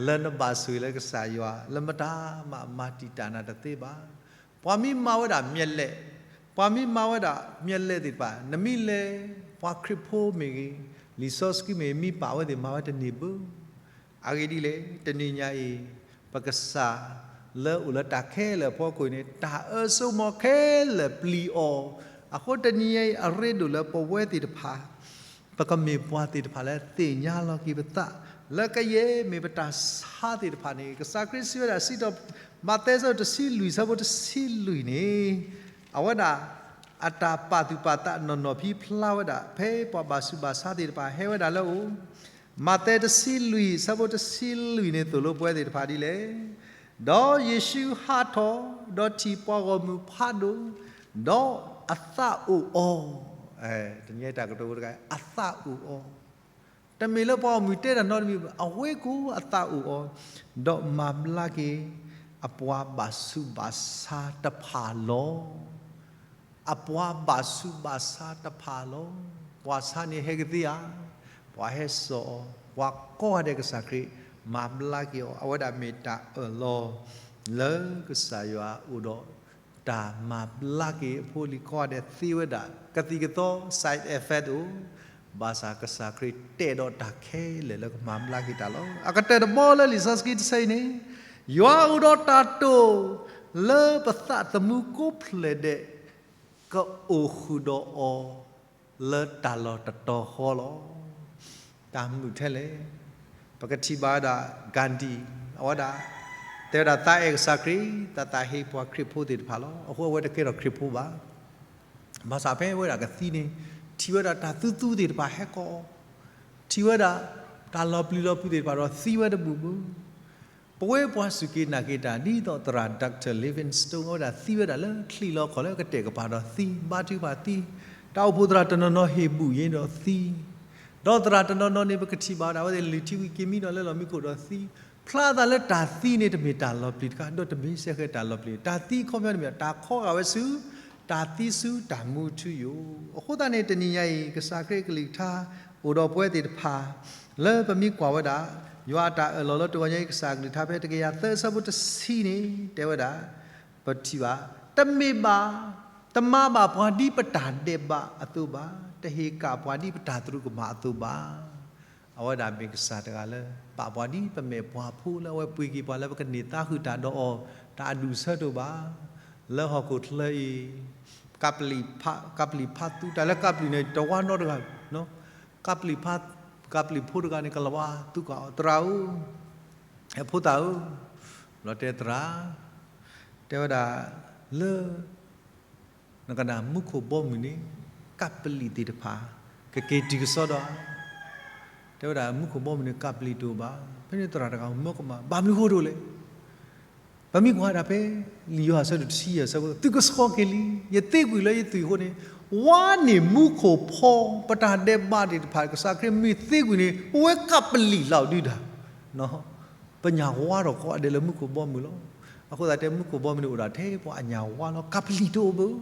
လၢနဘၣ်ဆိၣ်ဂ့ၤလၢကစၢ်ယွၤ လၢမတၤမးမၤတံာ်တာ်နၤတသ့ဘၣ်. ပှၤမ့ၢ်မၤဝဲဒၣ်မျက်လှည့်, ပှၤမ့ၢ်မၤဝဲဒၣ်မျက်လှည့်သ့ၣ်တဖၣ် နမ့ၢ်လဲၤ ပှၤခရံာ်ဖိမ့ၢ်ဂ့ၤ, လံာ်စီဆှံမ့ၢ်ဂ့ၤ မ့ၢ်ပာ်ဝဲသ့ၣ်မၤဝဲတန့ၢ်ဘၣ်. အဂ့ၢ်ဒ်လဲၣ် တနံၤညါအံၤ ပကစၢ်လၢအိၣ်လၢတၢ်ခဲလၢာ်အဖီခိၣ်န့ၣ် တၢ်အၢစိမီၤခဲလၢာ်ပျံၤအီၤ. အဃိတနံၤညါအံၤ အရ့ဒိၣ်လၢပဝဲသ့ၣ်တဖၣ် ပကမ့ၢ်ပှၤသ့ၣ်တဖၣ်လၢသ့ၣ်ညါလီၤက့ၤပသး လၢကယဲၢ်မ့ၢ်ပတၢ်ဆါသ့ၣ်တဖၣ်န့ၣ် ကစၢ်ခရံာ်စံးဝဲဒၣ် စံးထီၣ် မးသဲ ဆၢဒိၣ်တဆံလွံၢ် ဆၢဖိတဆံလွံၢ်န့ၣ် အဝဲဒၣ် အတၢ်ပာ်သူၣ်ပာ်သးနီၢ်နီၢ်ဖံးဖျါဝဲဒၣ် ဖဲပှၤဘၣ်ဆူးဘၣ်ဆါသ့ၣ်တဖၣ်ဟဲဝဲဒၣ်လၢအအိၣ် မးသဲ တဆံလွံၢ် ဆၢဖိတဆံလွံၢ်န့ၣ် သိၣ်လိပဝဲသ့ၣ်တဖၣ်ဒ်လဲၣ်. ဒီးယ့ၣ်ၡူးဟးထီၣ်, ဒီးထံၣ်ပှၤဂီၢ်မုၢ်ဖးဒိၣ်, ဒီးအသးအိၣ်အီၤ, တနံၤတၢ်ကတိၤတခါ အသးအိၣ်အီၤ, တမ့ၢ်လၢပှၤဂီၢ်မုၢ်တဲတၢ်နီတမံၤဘၣ်, အဝဲကိးအသးအိၣ်အီၤ, ဒီးမၤဘျါက့ၤ အပှၤဘၣ်ဆူးဘၣ်ဆါတဖၣ်လီၤ. အပှၤဘၣ်ဆူးဘၣ်ဆါတဖၣ်လီၤ. ပှၤဆါန့ၣ်ဟဲကသ့ဧါ, ပှၤဟဲစိာ်အီၤ, ပှၤကိးဂၤဒဲးကစၢ်ခရံာ် မၤဘျါက့ၤအီၤ, အဝဲဒၣ်မ့ၢ်တၢ်အၢၣ်လီၤ လၢကစၢ်ယွၤအိၣ်ဒီး တၢ်မၤဘျါက့ၤအဖိအလံၤကိးဂၤဒဲးသ့ဝဲဒၣ် ကသံၣ်ကသီ side effect အိၣ်, ဘၣ်ဆၣ်ကစၢ်ခရံာ်တဲာ်ဒီးတၢ်ခဲလၢာ်လၢကမၤဘျါက့ၤတၢ်လီၤ. အကတၢၢ်တဘီလၢလံာ်စီဆှံတဆၢအံၤန့ၣ်, ယွၤအိၣ်ဒီးတၢ်တိာ်လၢပသးသမူကိးဖျၢၣ်ဒဲး ကအိၣ်ဃုာ်ဒီးအီၤ လၢတၢ်လီၢ်တတီၤဃီလီၤ. တၢ်မုာ်ထဲလဲၣ်. ပကထံၣ်ဘၣ်ဝဲဒၣ် Gandhi အဝဲဒၣ် တဲဝဲဒၣ်သးအဲၣ်ကစၢ်ခရံာ် သးသးဟ့ပှၤခရံာ်ဖိသ့ၣ်တဖၣ်လီၤ. အဃိအဝဲတကဲထီၣ်ခရံာ်ဖိဘၣ်. ဘၣ်ဆၣ်ဖဲဝဲဒၣ်ကသံန့ၣ် ထံၣ်ဝဲဒၣ်တၢ်သူသူသ့ၣ်တဖၣ်ဟဲကိးအီၤ, ထံၣ်ဝဲဒၣ် တၢ်လီၤပျံၤလီၤဖုးသ့ၣ်တဖၣ်ဒီးသံဝဲတဘူၣ်ဘၣ်. ပဝဲပှၤစူၢ်က့ၤနာ်က့ၤတၢ် ဒ်သိးသရၣ် Doctor Livingstone အဝဲဒၣ်သံဝဲဒၣ်လၢချံးလီၤခီၣ်လၢကတဲာ်ကပၤဒီးသံ, ဘါထုကဖၣ်သံ, တၢ်အိၣ်ဖှိၣ်သရၣ်တနီၤနီၤဟ့ၣ်ဘူၣ်ယ့ဒီးသံ, ဒီးသရၣ်တနီၤနီၤန့ၣ် ပကထံၣ်ဘၣ်ဝဲဒၣ် အဝဲသ့ၣ်လုၢ်ထံဝံၤက့ၤမံဒီးလၢလီၢ်မံခိၣ်ဒီးသံ, ဖျါသးလၢတၢ်သံန့ၣ် တမ့ၢ်တၢ်လီၤပျံၤတခါ ဒီးတမ့ၢ်စဲဃဲၤတၢ်လီၤပျံၤ, တၢ်သံအခီပညီတမ့ၢ် တၢ်ခီဂာ်ဝဲဆူ တၢ်သံဆူတၢ်မူထူယိာ်. အဃိသတးန့ၣ် တနံၤညါအံၤ ကစၢ်ခရံာ်ကလုၢ်ကထါ အိၣ်ဒီးပဝဲသ့ၣ်တဖၣ် လၢပမ့ၢ်ကွၢ်ဝဲဒၣ် ယွၤအတၢ်အၢၣ်လီၤလၢတဂီၤညါအံၤ ကစၢ်ကလုၢ်ကထါဖဲတကယၤသၢအဆၢဖိတဆံန့ၣ် တဲဝဲဒၣ်, ပထံၣ်ဘၣ်, တမ့ၢ်ဘၣ်, တမၤဘၣ်ပှၤဒ်ပတၢ်ဒဲးဘးအသိးဘၣ်, တဟ့ၣ်ကၣ်ပှၤဒ်ပတၢ်သရူးကမၣ်အသိးဘၣ်. အဝဲဒၣ်မ့ၢ်ကစၢ်တဂၤလၢ ပာ်ပှၤဒ်ပမဲာ်ပှၤဖိလၢအဝဲပှ့ၤက့ၤပှၤလၢ ပကန့ၢ်သါဃုာ်တၢ်ဒီးအီၤ တၢ်အဒူၣ်အဆၢတအိၣ်ဘၣ်. လၢဟီၣ်ခိၣ်ချၢအံၤ ကပ္ပလီၣ်ဖး, ကပ္ပလီၣ်ဖးသူ တၢ်လၢကပ္ပလီၣ်န့ၣ် တဝါနီတဂၤ, ကပ္ပလီၣ်ဖး, ကပ္ပလီၣ်ဖိတဂၤန့ၣ် ကလီၤဝါသူကီးအီၤ သရၣ်ဧၢ, ဖိသၣ်ဧၢ, လီၤတဲသရၣ်, တဲဝဲဒၣ်လၢ နကနၣ်မူခိၣ်ဘီမုၢ်န့ၣ် ကပ္ပလီၣ်သ့ၣ်တဖၣ် ကက့ၤတုၤကစီဒီဧါ. တဲဝဲဒၣ်မူခိၣ်ဘီမုၢ်န့ၣ် ကပ္ပလီၣ်တအိၣ်ဘၣ်. ဖဲန့ၣ်သရၣ်တဂၤမၢကမၣ် ဘၣ်မနုၤဃိတအိၣ်လဲၣ်. ပမ့ၢ်ကွၢ်ဒၣ်ဖဲ လံာ်ယိၤဟၣ်အဆၢဒိၣ်တဆံယဲၢ်အဆၢဖိ သုကဆှီက့ၤလံ, ယသ့ကွံာ်လၢယသွံၣ်အဃိန့ၣ်, ဝါန့ၢ်မူခိၣ်ဖီ ပတၢ်ဒဲးဘးသ့ၣ်တဖၣ် ကစၢ်ခရံာ်မ့ၢ်သ့ကွံာ်န့ၣ် ပဝဲကပ္ပလီၣ်လီၤဒုဒၣ် ပညၣ်ဝါထီၣ်ကိးဂၤဒဲးလၢမူခိၣ်ဘီမုၢ်လီၤ. အဃိသတးတဲမူခိၣ်ဘီမုၢ်န့ၣ်အိၣ်ဒၣ်ထဲပှၤအညၣ်ဝါလီၤ. ကပ္ပလီၣ်တအိၣ်ဘၣ်.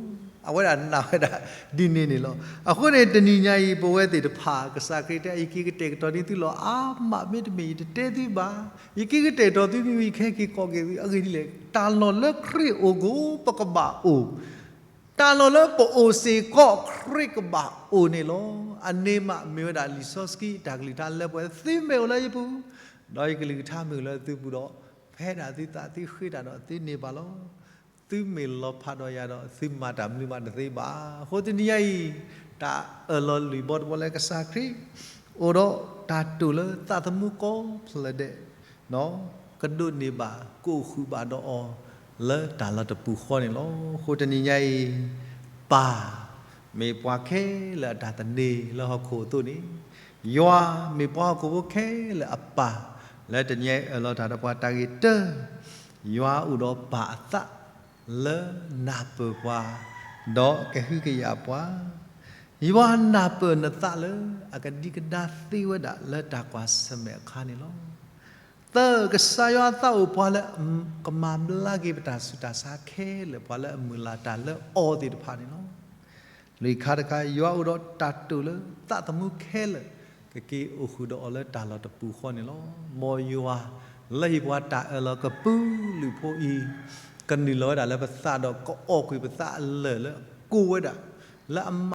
အဝဲဒၣ်နာ်ဝဲဒၣ်ဒ်န့ၣ်န့ၣ်လီၤ. အဃိန့ၣ် တနံၤညါအံၤ ပဝဲသ့ၣ်တဖၣ် ကစၢ်ခရံာ်တဲ ယက့ၤကတဲာ်ကတီၤန့ၢ်သုလီၤ. အါမး မ့တမ့ၢ်ယတတဲသုဘၣ်. ယက့ၤကတဲာ်ကတီၤသုမ့ၢ်ဝံၤ ယကဟဲက့ၤကိးက့ၤသု. အဂ့ၢ်ဒ်လဲၣ်, တၢ်လီၢ်လၢခရံာ်အိၣ်အဃိ ပကဘၣ်အိၣ် တၢ်လီၢ်လၢပအိၣ်စ့ၢ်ကီး ခရံာ်ကဘၣ်အိၣ်န့ၣ်လီၤ. အန့ၣ်မးမ့ၢ်ဝဲဒၣ်လံာ်စီဆှံအတၢ်ကလုၢ်ကထါ လၢပှၤသုမ့ၢ်အိၣ်လၢယပူၤ, ဒီးယကလုၢ်ကထါမ့ၢ်အိၣ်လၢသုပူၤဒီး, ဖဲဒၣ်သုသးသုဃ့တၢ်ဒီးသုန့ၢ်ဘၣ်လီၤ. သုမ့ၢ်လီၤဖးဒီးယၤဒီး သုမၤတၢ်မနုၤမးတသ့ဘၣ်. အဃိတနံၤညါအံၤ တၢ်အၢၣ်လီၤလုၢ်ဘီတဘီလၢကစၢ်ခရံာ် အိၣ်ဒီးတၢ်တိာ်လၢသးသမူကိးဖျၢၣ်ဒဲး ကဒိးန့ၢ်ဘၣ် ကအိၣ်ဃုာ်ဘၣ်ဒီးအီၤ လၢတၢ်လီၢ်တပူၤဃီန့ၣ်လီၤ. အဃိတနံၤညါအံၤ ပၢ်မ့ၢ်ပှၤခဲလၢာ်အတၢ်သန့ၤလၢဟီၣ်ခိၣ်အသိးန့ၣ်, ယွၤမ့ၢ်ပှၤဟီၣ်ခိၣ်ဖိခဲလၢာ်အပၢ်, လၢတနံၤညါအံၤအၢၣ်လီၤတၢ်ဒီးပှၤတၢ်ဂ့ၤတၢၢ်, ယွၤအိၣ်ဒီးပၢ်အသး လၢနၢ်ပၢၢ်ပှၤ ဒီးကဟုကယာ်ပှၤ ယွၤနၢ်ပၢၢ်နသးလၢအကဒံကဒါသ့ဝဲဒၣ်လၢတၢ်ကွၢ်ဆၢၣ်မဲာ်အခါန့ၣ်လီၤ. သၢ, ကစၢ်ယွၤအသးအိၣ်ပှၤလၢကမၤဘျါက့ၤပတၢ်ဆူးတၢ်ဆါခဲလၢာ် ပှၤလၢအမုၢ်လၢ်တၢ်လၢအီၤသ့ၣ်တဖၣ်န့ၣ်လီၤ. လွံၢ်ခါတခါ, ယွၤအိၣ်ဒီးတၢ်တိာ်လၢသးသမူခဲလၢာ် ကက့ၤအိၣ်ဃုာ်ဒီးအီၤလၢတၢ်လီၢ်တပူၤဃီန့ၣ်လီၤ. မ်ယွၤလၢဟ့ၣ်ပှၤတၢ်အၢၣ်လီၤကပုာ်လုးဖိအံၤ ကနုာ်လီၤဝဲဒၣ်လၢပသးဒီး ကအီၣ်ကွံာ်ပသးအလၢၢ်လၢအကိးဝဲဒၣ် လၢအမၤ